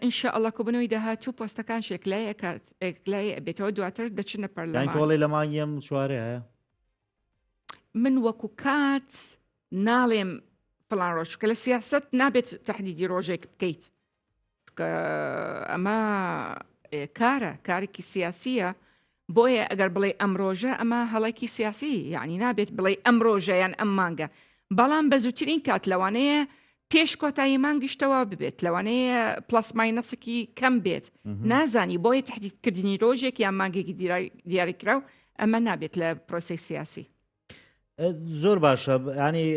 ان شاء اللە کۆبونەوەی داهاتوو پۆستەکان شێکلای ئەکات ئێکلای ئەبێتەوە دواتر دەچنە پەرلەمان. یانی تۆ ئەڵێی لە مانگی ئەم چوارەیە؟ من وەکو کات ناڵێم فڵان ڕۆژ چونکە لە سیاسەت نابێت تەحدیدی ڕۆژێک بکەیت چونکە ئەمە کارە کارێکی سیاسیە بۆیە ئەگەر بڵێ ئەم ڕۆژە ئەمە هەڵێکی سیاسی یعنی نابێت بڵێ ئەم ڕۆژە یان ئەم مانگە بەڵام بە زووترین کات لەوانەیە پێش کۆتایی مانگیشتەوە ببێت لەوانەیە plus minus ێکی کەم بێت نازانی بۆیە تهدیدکردنی ڕۆژێک یان مانگێکی دیاریکراو ئەمە نابێت لە پرۆسی سیاسی. زۆر باشە ینی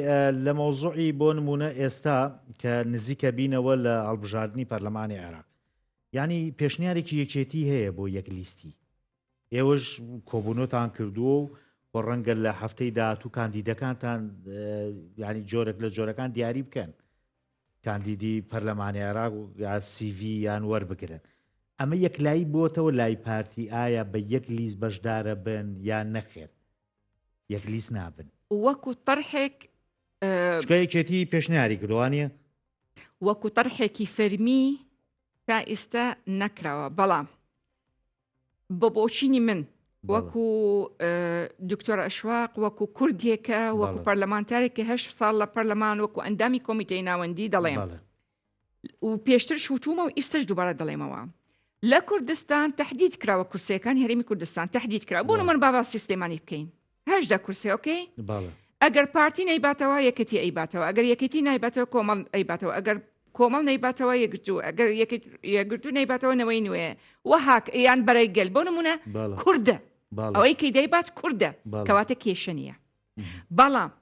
لە مەوزوعی بۆ نمونە ئێستا کە نزیکە بینەوە لە هەڵبژاردننی پەرلەمانی عێراق یانی پێشنیارێکی یەکێتی هەیە بۆ یەک لیستی ئێوەش کۆبوونەتان کردووە و خۆ ڕەنگە لە هەفتەی داهاتوو کاندیدەکانتان ینی جۆرێک لە جۆرەکان دیاری بکەن کاندیدی پەرلەمانی عێراق و یا سیڤی یان وەربگرن. ئەمە یەکلایی بۆتەوە لای پارتی ئایا بە یەک لیست بەشدارە بن یان نەخێر یەک لیست نابن؟ وەکو تەرحێک چونکە یەکێتی پێشنیاری کردووە وانیە؟ وەکو تەرحێکی فەرمی تا ئیستا نەکراوە بەڵام بە بۆچینی من وەکو دکتۆر ئەشواق وەکو کوردێکە وەکو پەرلەمانتارێکی هه ساڵ لە پەرلەمان وەکو ئەندامی کۆمیتەی ناوەندی دەڵێم و پێشتر شوتومە و ئیستش دووبارە دەڵێمەوە لە کوردستان تهدید کراوە کورسەکان هەرێمی کوردستان تهدید کرا بۆ من بابا سیستێمانی بکەین هەشدا کورسی ئۆکەی ئەگەر پارتی نەیباتەوە یەکەتی ئەیباتەوە ئەگەر یەکەتی نایباتەوە کۆمەڵ ئەیباتەوە ئەگەر کۆمەڵ نەیباتەوە یەکگرتوو ئەگەر یەکگرتوو نەیباتەوە نەوەی نوێ وەهاک یان بەرەی گەل بۆ نمونە کوردە ئەوەی کەی دەیبات کوردە کەواتە کێشە نییە بەڵام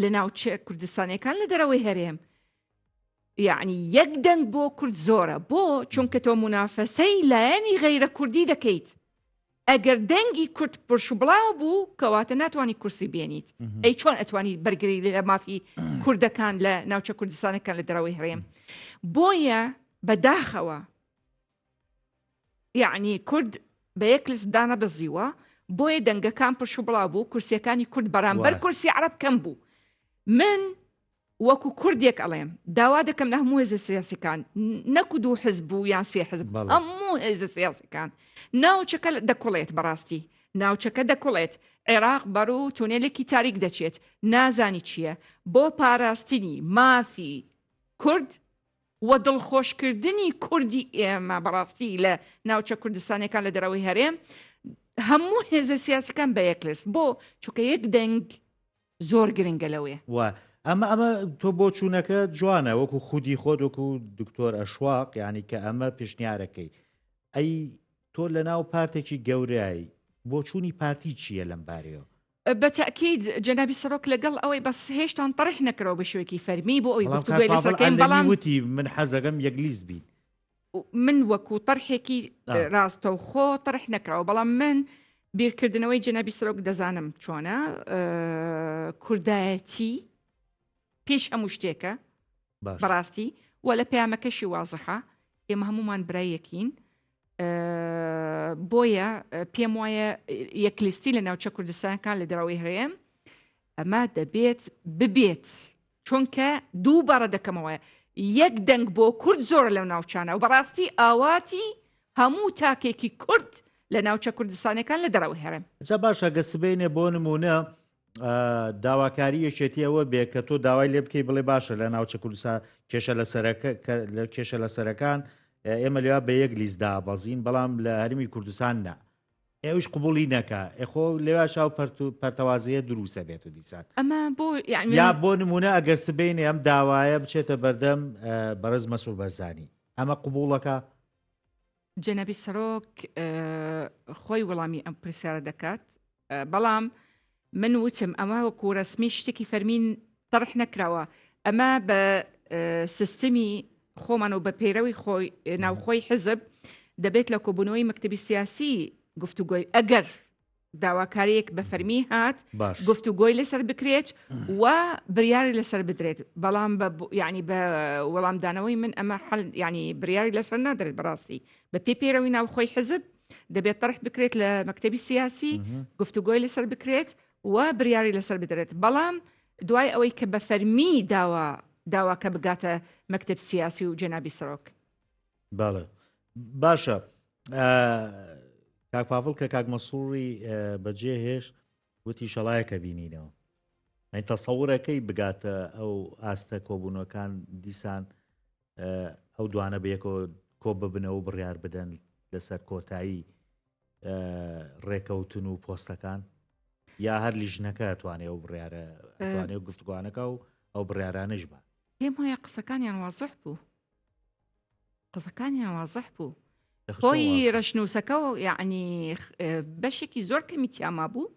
لە ناوچە کوردستانەکان لە دەرەوەی هەرێم یعنی یەک دەنگ بۆ کورد زۆرە بۆ چونکە تۆ منافەسەی لایەنی غەیرە کوردی دەکەیت ئەگەر دەنگی کورد پرشوبڵاو بوو کەواتە ناتوانانی کورسی بێنیت ئەی چۆن ئەتوانی بەرگری لە مافی کوردەکان لە ناوچە کوردستانەکان لە دەرەوەی هەرێم بۆیە بەداخەوە یعنی کورد بە یەک لست دانەبەزیوە بۆیە دەنگەکان پرش و بڵاو بوو کورسیەکانی کورد بەرامبەر کورسی عرب کەم بوو من وەکو کوردێک ئەڵێم داوا دەکەم لە هەموو هێزە سیاسەکان نەکو دوو حزب و یان سێ حزب هەموو هێزە سیاسەکان ناوچەکە دەکوڵێت بەڕاستی ناوچەکە دەکوڵێت عێراق بەڕوو تونێلێکی تاریک دەچێت نازانی چییە بۆ پاراستنی مافی کورد و دڵخۆشکردنی کوردی ئێمە بەڕاستی لە ناوچە کوردستانەکان لە دەرەوەی هەرێم هەموو هێزە سیاسەکان بە یەک لست بۆ چونکە یەک دەنگ زۆر گرنگە لەوێ. وە ئەمە ئەمە تۆ بۆچوونەکە جوانە وەکو خودی خۆت وەکو دکتۆر ئەشواق یعنی کە ئەمە پێشنیارەکەی ئەی تۆ لە ناو پارتێکی گەورای بۆچوونی پارتی چییە لەم بارەیەوە؟ بە تەئکید جەنابی سەرۆک لەگەڵ ئەوەی بەس هێشتان تەرح نەکراوە بە شێوەیەکی فەرمی بۆ ئەوەی بەڵام کاک گفتوگۆی لەسەر پاڤڵ بکەین عەلەمی بەڵام وتی من حەزەکەم یەک لیست بین. من وەکو تەرحێکی ڕاستەوخۆ تەرح نەکراوە بەڵام من بیرکردنەوەی جەنابی سەرۆک دەزانم چۆنە کوردایەتی پێش هەموو شتێکە بەڕاستی و لە پەیامەکەشی وازحە ئێمە هەمومان برایەکین بۆیە پێم وایە یەکلیستی لە ناوچە کوردستانەکان لە دەرەوەی هەرێم ئەمە دەبێت ببێت چونکە دووبارە دەکەمەوە یەک دەنگ بۆ کورد زۆرە لەو ناوچانە و بەڕاستی ئاواتی هەموو تاکێکی کورد لە ناوچە کوردستانەکان لە دەرەوەی هەرێم. جا باشە گەر سبەینێ بۆ نموونە داواکاری یەکێتی ئەوە بێ کە تۆ داوای لێ بکەی بڵێ باشە لە ناوچە کوردستان کێشە لەسەرەکە لە کێشە لەسەرەکان ئێمە لێوا بە یەک لیست دابەزین بەڵام لە هەرمی کوردستان نا ئەویش قبوڵی نەکا ئێ خۆ لێوا شاو پەرت و پەرتەوازەیە دروسە بێت و دیسان ئەمە بۆ یعنی یا بۆ نمونە ئەگەر سبەینێ ئەم داوایە بچێتە بەردەم بەڕێز مەسعود بەرزانی ئەمە قبوڵەکە؟ جەنابی سەرۆک خۆی وەڵامی ئەم پرسیارە دەکات بەڵام من وتم ئەمە وەکو رەسمی شتێکی فەرمی تەرح نەکراوە ئەمە بە سیستمی خۆمان و بە پەیرەوی خۆی ناوخۆی حزب دەبێت لە کۆبوونەوەی مەکتەبی سیاسی گفتوگۆی ئەگەر داواکاریەک بە فەرمی هات گفتوگۆی لەسەر بکرێت و بریاری لەسەر بدرێت بەڵام بە ینی بە وەڵامدانەوەی من ئەمە حل ینی بریاری لەسەر نادرێت بەڕاستی بە پێ پەیرەوی ناوخۆی حزب دەبێت تەرح بکرێت لە مەکتەبی سیاسی گفتوگۆی لەسەر بکرێت و بریاری لەسەر بدرێت بەڵام دوای ئەوەی کە بە فەرمی داوا داواکە بگاتە مەکتب سیاسی و جەنابی سەرۆک. بەڵێ باشە کاک پاڤڵ کە کاک مەسوڕی بەجێ هێشت وتی شەڵایەکە بینینەوە ئەین تەسەورەکەی بگاتە ئەو ئاستە کۆبوونەکان دیسان ئەو دوانە بەیەکەوە کۆ ببنەوە و بڕیار بدەن لەسەر کۆتایی ڕێکەوتن و پۆستەکان یا هەر لیژنەکە توانێ و بڕیارە توانێ و گفتگوانەکە و ئەو بڕیارانەش بە پێم وایە قسەکانیان وازح بوو قسەکانیان وازح بوو خۆی ڕەشنووسەکە و یعنی بەشێکی زۆر کەمی تیاما بوو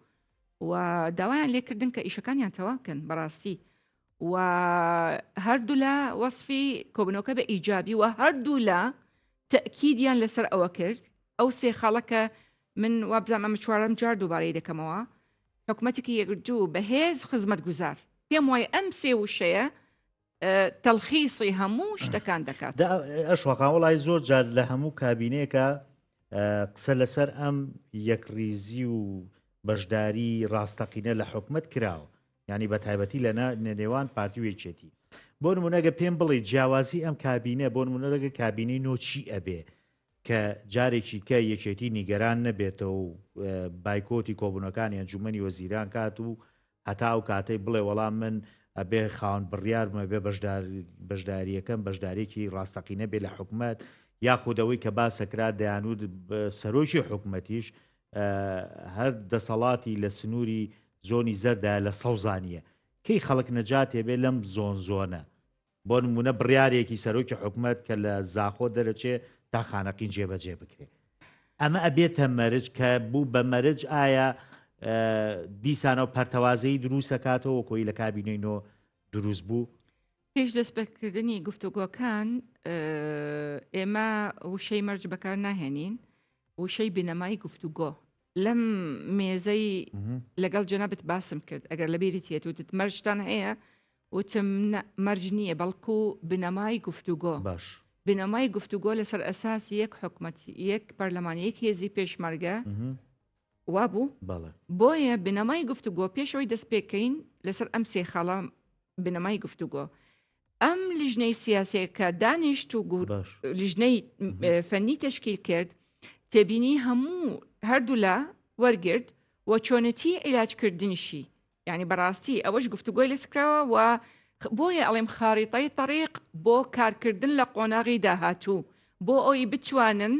و داوایان لێکردن کە ئیشەکانیان تەواو کەن بەڕاستی و هەردوولا وەصفی کۆبنەوەکە بە ئیجابی و هەردوولا تەکیدیان لەسەر ئەوە کرد ئەو سێ خاڵەکە من وابزانام ئەمە چوارەم جار دووبارەی دەکەمەوە حکوومەتێکی یەکگرتوو بەهێز خزمەت گوزار پێم وای ئەم سێ وشەیە. تەلخیسی هەموو شتەکان دەکات. ئەشواقان وڵی زۆر جار لە هەموو کابینەیەکە قسە لەسەر ئەم یەکڕیزی و بەشداری ڕاستەقینە لە حکومت کراوە ینی بە تایبەتی لە نێوان پارتی و یەکێتی بۆ نمونەگە پێم بڵێ جیاوازی ئەم کابینە بۆ نمونە لەگە کابینەی نۆچی ئەبێ کە جارێکی کە یەکێتی نیگەران نەبێتەوە و بایکۆتی کۆبوونەکانی ئەنجومەنی وەزیران کات و هەتا ئەو کاتەی بڵێ وەڵا من ئەبێ خاوەن بڕیار بم ئەبێ بەشدار بەشداریەکەم بەشداریەکی ڕاستەقینە بێ لە حکومەت یاخود ئەوەی کە باسەکرا دەیانوت سەرۆکی حکومەتیش هەر دەسەڵاتی لە سنووری زۆنی زەردا لە سەوزانیە کەی خەڵک نەجاتێ بێ لەم زۆن زۆنە بۆ نموونە بڕیارێکی سەرۆکی حکومەت کە لە زاخۆ دەرەچێ تا خانەقین جێبەجێ بکرێ. ئەمە ئەبێتە مەرج کە بوو بە مەرج ئایا دیسانەوە پەرتەوازەیی دروست ئەکاتەوە وەکۆی لە کابینەی نۆ دروست بوو؟ پێش دەستپێکردنی گفتوگۆکان ئێمە وشەی مەرج بەکار ناهێنین، وشەی بنەمای گفتوگۆ لەم مێزەی لەگەڵ جەنابت باسم کرد ئەگەر لەبیرت یەت وتت مەرجتان هەیە وتم مەرج نییە بەڵکو بنەمای گفتوگۆ باش بنەمای گفتوگۆ لەسەر ئەساسی یەک حکومەت یەک پەرلەمان یەک هێزی پێشمەرگە وابوو بۆیە بنەمای گفتوگۆ پێشەوەی دەست پێکەین لەسەر ئەم سێ خاڵە بنەمای گفتوگۆ ئەم لیژنەی سیاسیەکە دانیشت و لیژنەی فەنی تشکیل کرد تێبینی هەموو هەردوولا وەرگرت و چۆنەتی عیلاجکردنیشی یعنی بەڕاستی ئەوەش گفتوگۆی لەسکراوە و بۆیە ئەڵێم خاریطەی تەریق بۆ کارکردن لە قۆناغی داهاتوو بۆ ئەوی بتوانن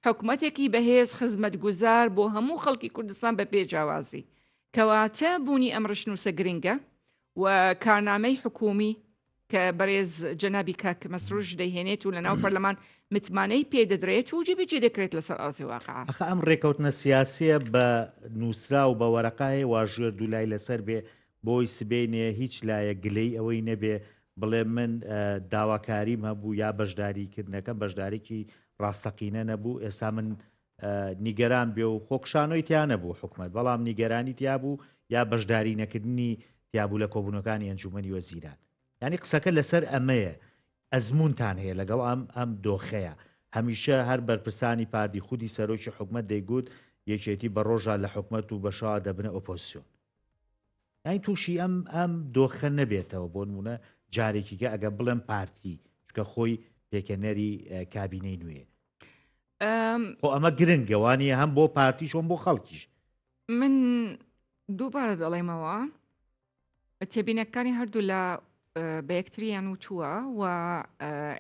حکومەتێکی بەهێز خزمەتگوزار بۆ هەموو خەڵکی کوردستان بە بێ جیاوازی. کەواتە بوونی ئەم ڕشنووسە گرنگە و کارنامەی حکوومی کە بەرێز جەنابی کاک مەسروش دەیهێنێت و لەناو پەرلەمان متمانەی پێ دەدرێت و جێبەجێ دەکرێت لەسەر ئەرزی واقع. ئەخە ئەم ڕێکەوتنە سیاسیە بە نووسراو بە وەرەقە هەیە واژوێر دوولای لەسەر بێ بۆی سبەینێ هیچ لایەک گلەی ئەوەی نەبێ بڵێ من داواکاریم هەبوو یا بەشداری کردنەکەم بەشدارێکی ڕاستەقینە نەبوو ئێستا من نیگەران بێ و خۆکشانەوەی تیا نەبوو حکومت بەڵام نیگەرانی تیا بوو یا بەشداری نەکردنی تیابوو لە کۆبوونەکانی ئەنجومەنی وەزیران یانی قسەکە لەسەر ئەمەیە ئەزمونتان هەیە لەگەڵ ئەم ئەم دۆخەیە هەمیشە هەر بەرپرسانی پارتی خودی سەرۆکی حکومت دەیگوت یەکێتی بە ڕۆژا لە حکومت و بەشەوە دەبنە ئۆپۆزیسیۆن یانی تووشی ئەم ئەم دۆخە نەبێتەوە بۆ نمونە جارێکیگە ئەگە بڵێم پارتی چکە خۆی پێکەنەری کابینەی نوێ خۆ ئەمە گرنگە وانە هەم بۆ پارتی شۆن بۆ خەڵکیش من دووبارە دەڵێمەوە تێبینەکانی هەردوو لە بە یەکتریان وتووە و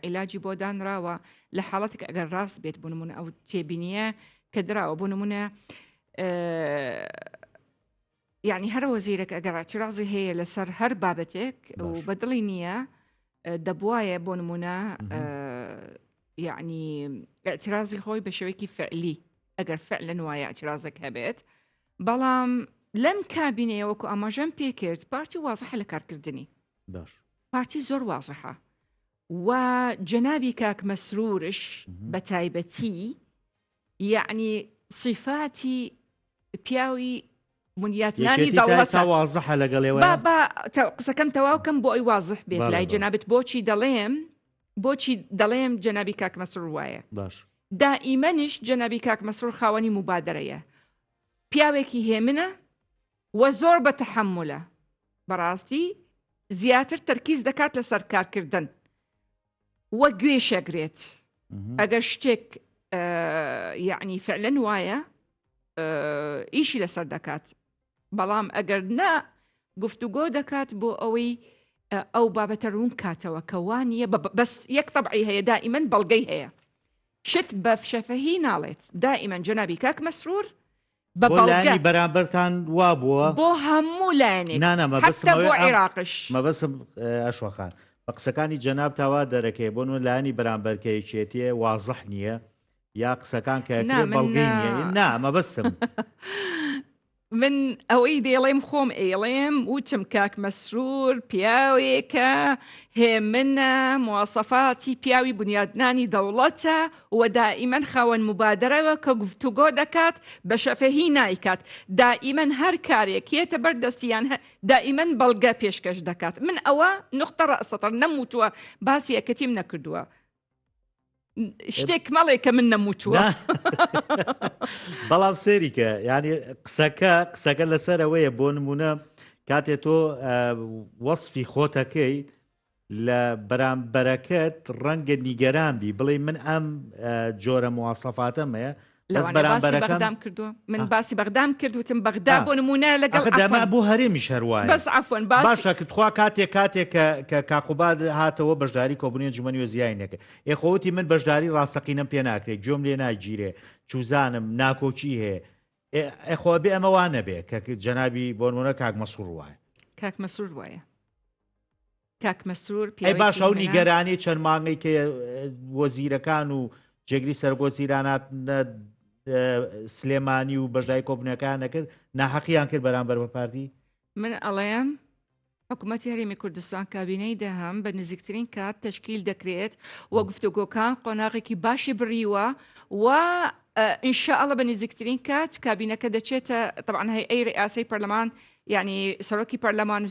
عیلاجی بۆ دانراوە لە حاڵەتێک ئەگەر ڕاست بێت بۆ نمونە ئەو تێبینیە کە دراوە بۆ نمونە یعنی هەر وەزیرێک ئەگەر اعتراضی هەیە لەسەر هەر بابەتێک و بەدڵی نییە دەبواە بۆ نمونە یعنی اعترازی خۆی بە شێوەیەکی فعلی ئەگەر فعلەن وایە اعترازێک هەبێت بەڵام لەم کابینەیە وەکو ئاماژەم پێکرد پارتی وازحە لە کارکردنی باش پارتی زۆر وازحە و جەنابی کاک مەسرورش بە تایبەتی یعنی صفاتی پیاوی بنیاتنانی دەوڵەتە وازحە لەگەڵ با با قسەکەم تەواو کەم بۆ ئەی وازح بێت لای جەنابت بۆچی دەڵێم بۆچی دەڵێم جەنابی کاک مەسرور وایە باش دائیمەنیش جەنابی کاک مەسرور خاوەنی موبادەرەیە پیاوێکی هێمنە و زۆر بە تەحەمولە بەڕاستی زیاتر تەرکیز دەکات لەسەر کارکردن و گوێشەگرێت ئەگەر شتێک یعنی فعلەن وایە ئیشی لەسەر دەکات بەڵام ئەگەر نا گفتوگۆ دەکات بۆ ئەوەی ئەو بابەتە ڕوون کاتەوە کە وانە بەس یەک طبعی هەیە دائیمەن بەڵگەی هەیە شت بە شەفەهی ناڵێت دائیمەن جەنابی کاک مەسرور بە بەڵگە بەرامبەرتان وا بووە بۆ هەموو لایەنێک نا نا مەبەستم حتى ئەوەیە بۆ ئەم عێراقش مەبەستم ئەشوە خان بە قسەکانی جەنابتا وا دەرەکەی بۆ نمونە لایەنی بەرامبەر کە یەکێتیە وازح نییە یا قسەکان کە نا ئەکرێ من بەڵگەی نییە نا مەبەستم. من ئەوەی دەیڵێم خۆم ئەیڵێم وتم کاک مەسرور پیاوێکە هێمنە مواسەفاتی پیاوی بنیادنانی دەوڵەتە و دائیمەن خاوەن مبادرەوە کە گفتوگۆ دەکات بە شەفەهی نایکات دائیمەن هەر کارێک یەتە بەر دەستیان دائیمەن بەڵگە پێشکەش دەکات من ئەوە نقطە ڕەسەتەر نەموتووە باسی یەکەتیم نەکردووە شتێک مەڵێ کە من نەموتووە. بەڵام سێریکە ینی قسەکە قسەکە لەسەر ئەوەیە بۆ نمونە کاتێ تۆ وەصفی خۆتەکەی لە بەرامبەرەکەت ڕەنگە نیگەران بی بڵێ من ئەم جۆرە موواسەفاتەم هەیە بەس بەرامبەرەکەم بەغدام کردووە من باسی بەغدام کرد وتم بەغدا بۆ نمونە لەگەڵ دەما بۆ هەرێمیش هەروایە بەس عفوا باشە کە تخوا کاتێک کاتێک کە کە کاقوباد هاتەوە بەشداری کۆبوونی ئەنجومەنی وەزیرانی نەکرد ئێ خۆوتی من بەشداری ڕاستەقینەم پێ ناکرێت گوێم لێ ناگیرێ چوزانم ناکۆکی هەیە ئێ خۆ بێ ئەمە وا نەبێ کە جەنابی بۆ نمونە کاک مەسرور وایە کاک مەسرور وایە کاک مەسرور ئەی باش ئەو نیگەرانی چەند مانگەی کە وەزیرەکان و جێگری سەرۆک وەزیرانات سلێمانی و بەشداری کۆبوونەکان نەکرد ناحەقیان کرد بەرامبەر بە پارتی؟ من ئەڵێم حکوومەتی هەرێمی کوردستان کابینەی دەهەم بە نزیکترین کات تەشکیل دەکرێت و گفتوگۆکان قۆناغێکی باشی بڕیوە و ان شاء الله بە نزیکترین کات کابینەکە دەچێتە طبعا هەیئەی ڕئاسەی پەرلەمان یعنی سەرۆکی پەرلەمان و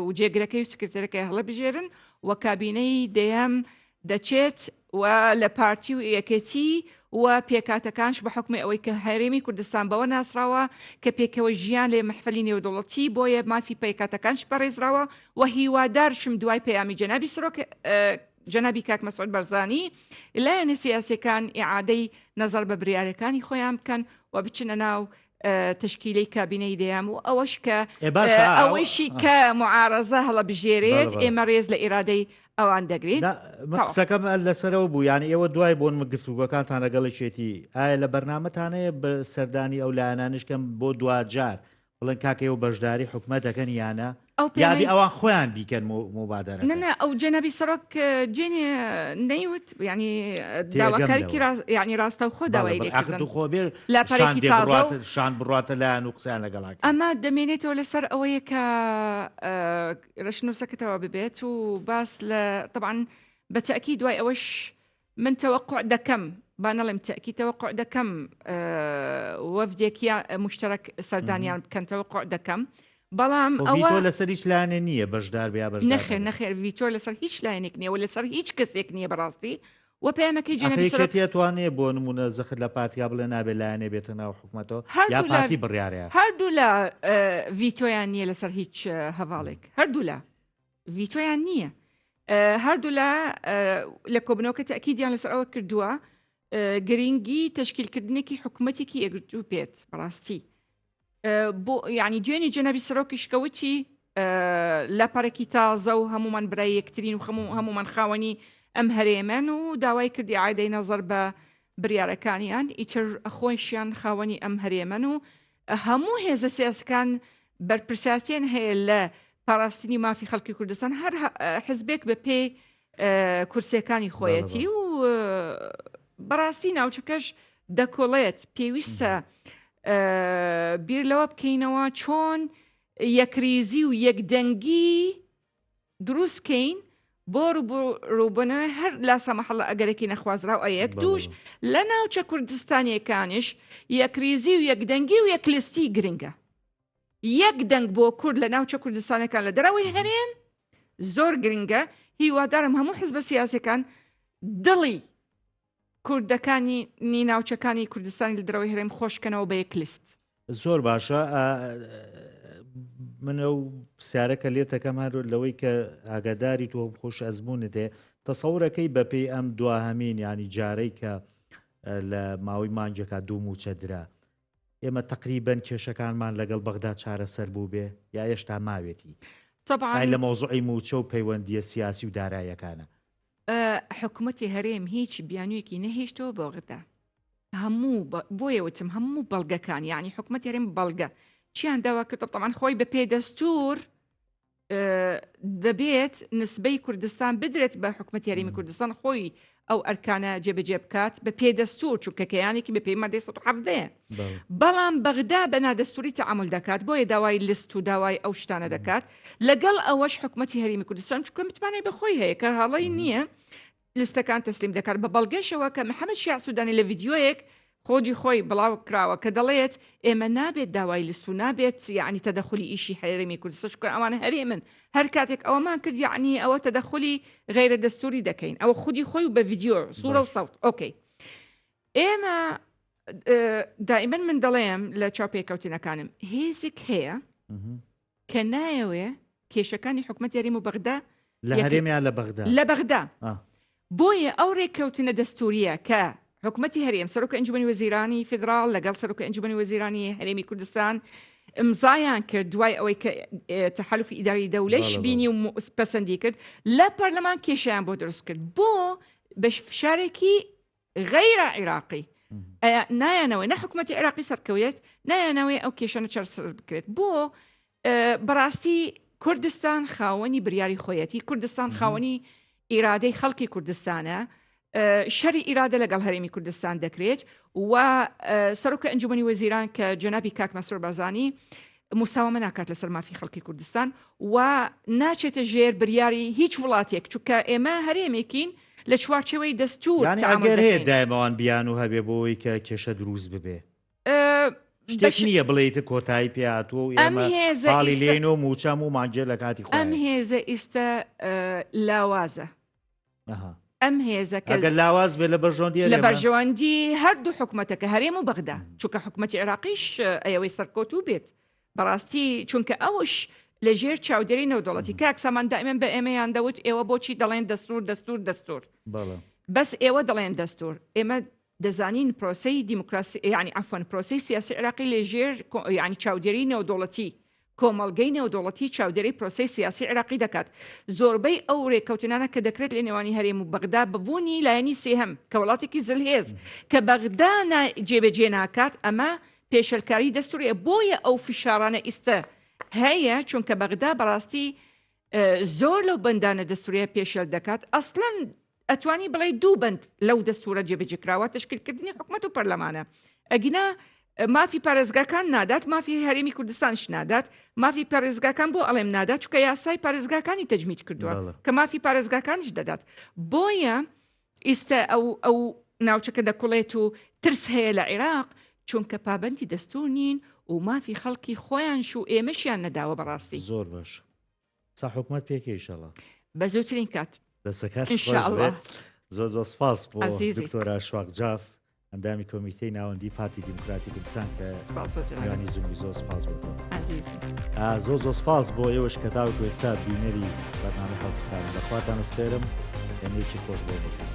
و جێگرەکەی و سکرتێرەکەی هەڵەبژێرن و کابینەی دەیەم دەچێت و لە پارتی و یەکێتی و پێکاتەکانش بە حکومی ئەوەی کە هەرێمی کوردستان بەوە ناسراوە کە پێکەوە ژیان لێ محفلی نێودەوڵەتی بۆیە مافی پێکاتەکانش پەڕێزراوە و هیوادارشم دوای پەیامی جەنابی سەرۆک جەنابی کاک مەسعود بەرزانی لایەنە سیاسەکان ئیعادەی نەزەر بە بریارەکانی خۆیان بکەن و بچنە ناو تەشکیلەی کابینەی دەیام و ئەوەش کە ئەوەیشی کە معارەزە هەڵەبژێرێت ئێمە ڕێز لە ئیرادەی ئەوان دەگرین. قسەکەم لەسەرەوە بوو یانی ئێوە دوای بۆن گفتوگۆکانتان لەگەڵ یەکێتی ئایا لە بەرنامەتانەیە بە سەردانی ئەو لایەنانش کەم بۆ دواجار بڵێن کاکە ئێوە بەشداری حکومەت دەکەن یان نا؟ ئەو یا بی پەیامەی ئەوان خۆیان بیکەن موبادەرەکە؟ نا نا ئەو جەنابی سەرۆک دوێنێ نەیوت یعنی تێگەم داواکارێکی لەوە. ڕاست یعنی ڕاستەوخۆ بەڵێ داوای بەڵێ ئاخر لێکردن تو خۆ بێ لاپەرێکی شاندێ تازە و بڕواتە شاند بڕواتە لایان و قسەیان لەگەڵا کەن. ئەمە دەمێنێتەوە لەسەر ئەوەیە کە ڕەشنووسەکەتەوە ببێت و باس لە طبعا بە تەئکید دوای ئەوەش من تەوەقع دەکەم با نەڵێم تەئکید تەوەقع دەکەم وەفدێک یا مشتەرەک سەردانیان بکەن تەوەقع دەکەم بەڵام ئەوە ڤیتۆ لەسەر هیچ لایەنێ نییە بەشدار بێ یا بەشدار نەخێر نەخێر ڤیتۆ لەسەر هیچ لایەنێک نییە و لەسەر هیچ کەسێک نییە بەڕاستی و پەیامەکەی جەنابی سەرۆک یەکێتی ئەتوانێ بۆ نمونە زەخت لە پارتیا بڵێ نابێ لایەنێ بێتە ناو حکومەتەوە یا پارتی بڕیارەیە؟ هەردوو لە ڤیتۆیان نییە لەسەر هیچ هەڤاڵێک هەردوو لە ڤیتۆیان نییە. هەردوولا لە کۆبنەوەکە تەئکیدیان لەسەر ئەوە کردووە گرنگی تەشکیلکردنێکی حکوومەتێکی یەکگرتوو بێت بەڕاستی بۆ یعنی دوێنی جەنابی سەرۆکیش کەوتی لاپەڕێکی تازە و هەمومان برای یەکترین و هەموو هەمومان خاوەنی ئەم هەرێمەن و داوای کردی ئایدەی نەزەر بە بریارەکانیان ئیتر خۆیشیان خاوەنی ئەم هەرێمەن و هەموو هێزە سیاسەکان بەرپرسیارتیان هەیە لە پاراستنی مافی خەڵکی کوردستان هەر حزبێک بە پێی کورسیەکانی خۆیەتی و بەڕاستی ناوچەکەش دەکۆڵێت پێویستە بیر لەوە بکەینەوە چۆن یەکریزی و یەکدەنگی دروست کەین بۆ ڕووبوونەوەی هەر لاسەمەحەڵە ئەگەرێکی نەخوازراو ئەیەک دووش لە ناوچە کوردستانیەکانیش یەکریزی و یەکدەنگی و یەکلستی گرنگە یەک دەنگ بۆ کورد لە ناوچە کوردستانەکان لە دەرەوەی هەرێم زۆر گرنگە هیوادارم هەموو حزبە سیاسەکان دڵی کوردەکانی نی ناوچەکانی کوردستانی لە دەرەوەی هەرێم خۆشکەنەوە بە یەک لیست. زۆر باشە من ئەو پرسیارە کە لێتەکەم هەر لەوەی کە ئاگاداری تۆ خۆش ئەزمونت هەیە تەسەورەکەی بەپێی ئەم دواهەمین ینی جارەی کە لە ماوەی مانگێکا دوو موچە درا ئێمە تقریبن کێشەکانمان لەگەڵ بەغدا چارەسەر بوو بێ یا هێشتا ماوێتی طبعا لە مەوزوعی موچە و پەیوەندیە سیاسی و دارایەکانە حکومەتی هەرێم هیچ بیانوویەکی نەهێشتەوە بۆ غدا هەموو بۆیە وتم هەموو بەڵگەکان یعنی حکومەت هەرێم بەڵگە چیان داوا کرد طبعا خۆی بە پێی دەستور دەبێت نسبەی کوردستان بدرێت بە حکومەت هەرێمی کوردستان خۆی ئەو ئەرکانە جێبەجێ بکات بە پێ دەستور چونکە کەیانێکی بە پێی مادەی 117 بەڵام بەغدا بە نادەستوری تەعامول دەکات بۆیە داوای لست و داوای ئەو شتانە دەکات لەگەڵ ئەوەش حکومەتی هەرێمی کوردستان چونکە متمانەی بە خۆی هەیە کە هەڵەی نییە لستەکان تەسلیم دەکات بە بەڵگەشەوە کە محەممەد شیاع سوودانی لە ڤیدیۆیەک خۆدی خۆی بڵاو کراوە کە دەڵێت ئێمە نابێت داوای لست و نابێت یعنی تەدەخلی ئیشی هەرێمی کوردستان چونکە ئەوان هەرێمن هەر کاتێک ئەوەمان کرد یعنی ئەوە تەدەخلی غەیرە دەستوری دەکەین ئەوە خودی خۆی و بە ڤیدیۆ سوورە و سەوت okay ئێمە دائیمەن من دەڵێم لە چاوپێکەوتنەکانم هێزێک هەیە کە نایەوێ کێشەکانی حکومەتی هەرێم و بەغدا لە هەرێم یان لە بەغدا؟ لە بەغدا. بۆیە ئەو رێککەوتنە دەستوریە کە حکومەتی هەرێم سەرۆک ئەنجومەنی وەزیرانی فیدراڵ لەگەڵ سەرۆک ئەنجومەنی وەزیرانی هەرێمی کوردستان ئمزایان کرد دوای ئەوەی کە تەحەلوفی ئیداری دەولەش بینی و پەسەندی کرد لە پەرلەمان کێشیان بۆ دروست کرد بۆ بە فشارێکی غەیرە عیراقی نایانەوەی نە حکوومەتتی عێراقی سەرکەوێت نایانەوەی ئەو کێشەنە چارەسەر بکرێت بۆ بەڕاستی کوردستان خاوەنی بریاری خۆیەتی کوردستان خاوەنی ئیرادەی خەڵکی کوردستانە شەری ئیرادە لەگەڵ هەرێمی کوردستان دەکرێت و سەرۆکە ئەنجومی وەزیران کە جەنابی کاک مەسرور بارزانی مساوەمە ناکات لەسەر مافی خەڵکی کوردستان و ناچێتە ژێر بریاری هیچ وڵاتێک چونکە ئێمە هەرێمێکین لە چوارچێوەی دەستور یانی ئەگەر هەیە دایمەوان بیان و هەبێ بۆ ئەوەی کە کێشە دروست ببێ شتێک نییە بڵێیت کۆتایی پێ هاتووە و ئەم ئێمە هێزە پاڵی ئیستا لێین و مووچەم و مانگێ لە کاتی ئەم خۆیان هێزە ئیستا لاوازە ئەها. ئەم هێزە کە ئەگەر لاواز بێ لە بەرژەوەندی لە هەرێمە؟ بەرژەوەندی هەردوو حکومەتەکە هەرێم و بەغدا چونکە حکومەتی عێراقیش ئەیەوەی سەرکەوتوو بێت بەڕاستی چونکە ئەوش لە ژێر چاودێری نێودەوڵەتی کاک سامان دائیمەن بە ئێمەیان دەوت ئێوە بۆچی دەڵێن دەستور دەستور دەستور بەڵێ. بەس ئێوە دەڵێن دەستور ئێمە دەزانین پرۆسەی دیموکراسی یعنی عەفوەن پرۆسەی سیاسی عێراقی لە ژێر یعنی چاودێری نێودەوڵەتی کۆمەڵگەی نێودەوڵەتی چاودێری پرۆسەی سیاسی عێراقی دەکات زۆربەی ئەو رێککەوتنانە کە دەکرێت لە نێوانی هەرێم و بەغدا بەبوونی لایەنی سێهەم کە وڵاتێکی زلهێز کە بەغدا جێبەجێ ناکات ئەمە پێشلکاری دەستوریە بۆیە ئەو فشارانە ئیستا هەیە چونکە بەغدا بەڕاستی زۆر لەو بەندانە دەستوریە پێشێل دەکات ئەسڵەن ئەتوانی بڵێ دوو بەند لەو دەستورە جێبەجێکراوە تشکیلکردنی حکومەت و پەرلەمانە ئەگینا مافی پارێزگاکان نادات مافی هەرێمی کوردستانش نادات مافی پارێزگاکان بۆ ئەڵێم نادات چکە یاسای پارێزگاکانی تەجمید کردووە کە مافی پارێزگاکانیش دەدات بۆیە ئیستا ئەو ئەو ناوچەکە دەکوڵێت و ترس هەیە لە عێراق چونکە پابندی دەستور نین و مافی خەڵکی خۆیانش و ئێمەشیان نەداوە بەڕاستی زۆر باش سا حکومەت پێکێ ئیشەڵا بە زووترین کات. دەسەکات ان شاء خۆش الله. بێت زۆر زۆر سپاس بۆ عزیزی. دکتۆرا شواق جاف ئەندامی کۆمیتەی ناوەندی پارتی دیموکراتی کوردستان کە سپاس بۆ جەنابت. میوانی زوومی زۆر سپاس بۆ تۆ. عزیزی. ئا، زۆر زۆر سپاس بۆ ئێوەش کە تاوەکو ئێستا بینەری بەرنامەی حەوت ساڵن. بە خواتان ئەسپێرم هێنەیەکی خۆش بۆ هەمووتان.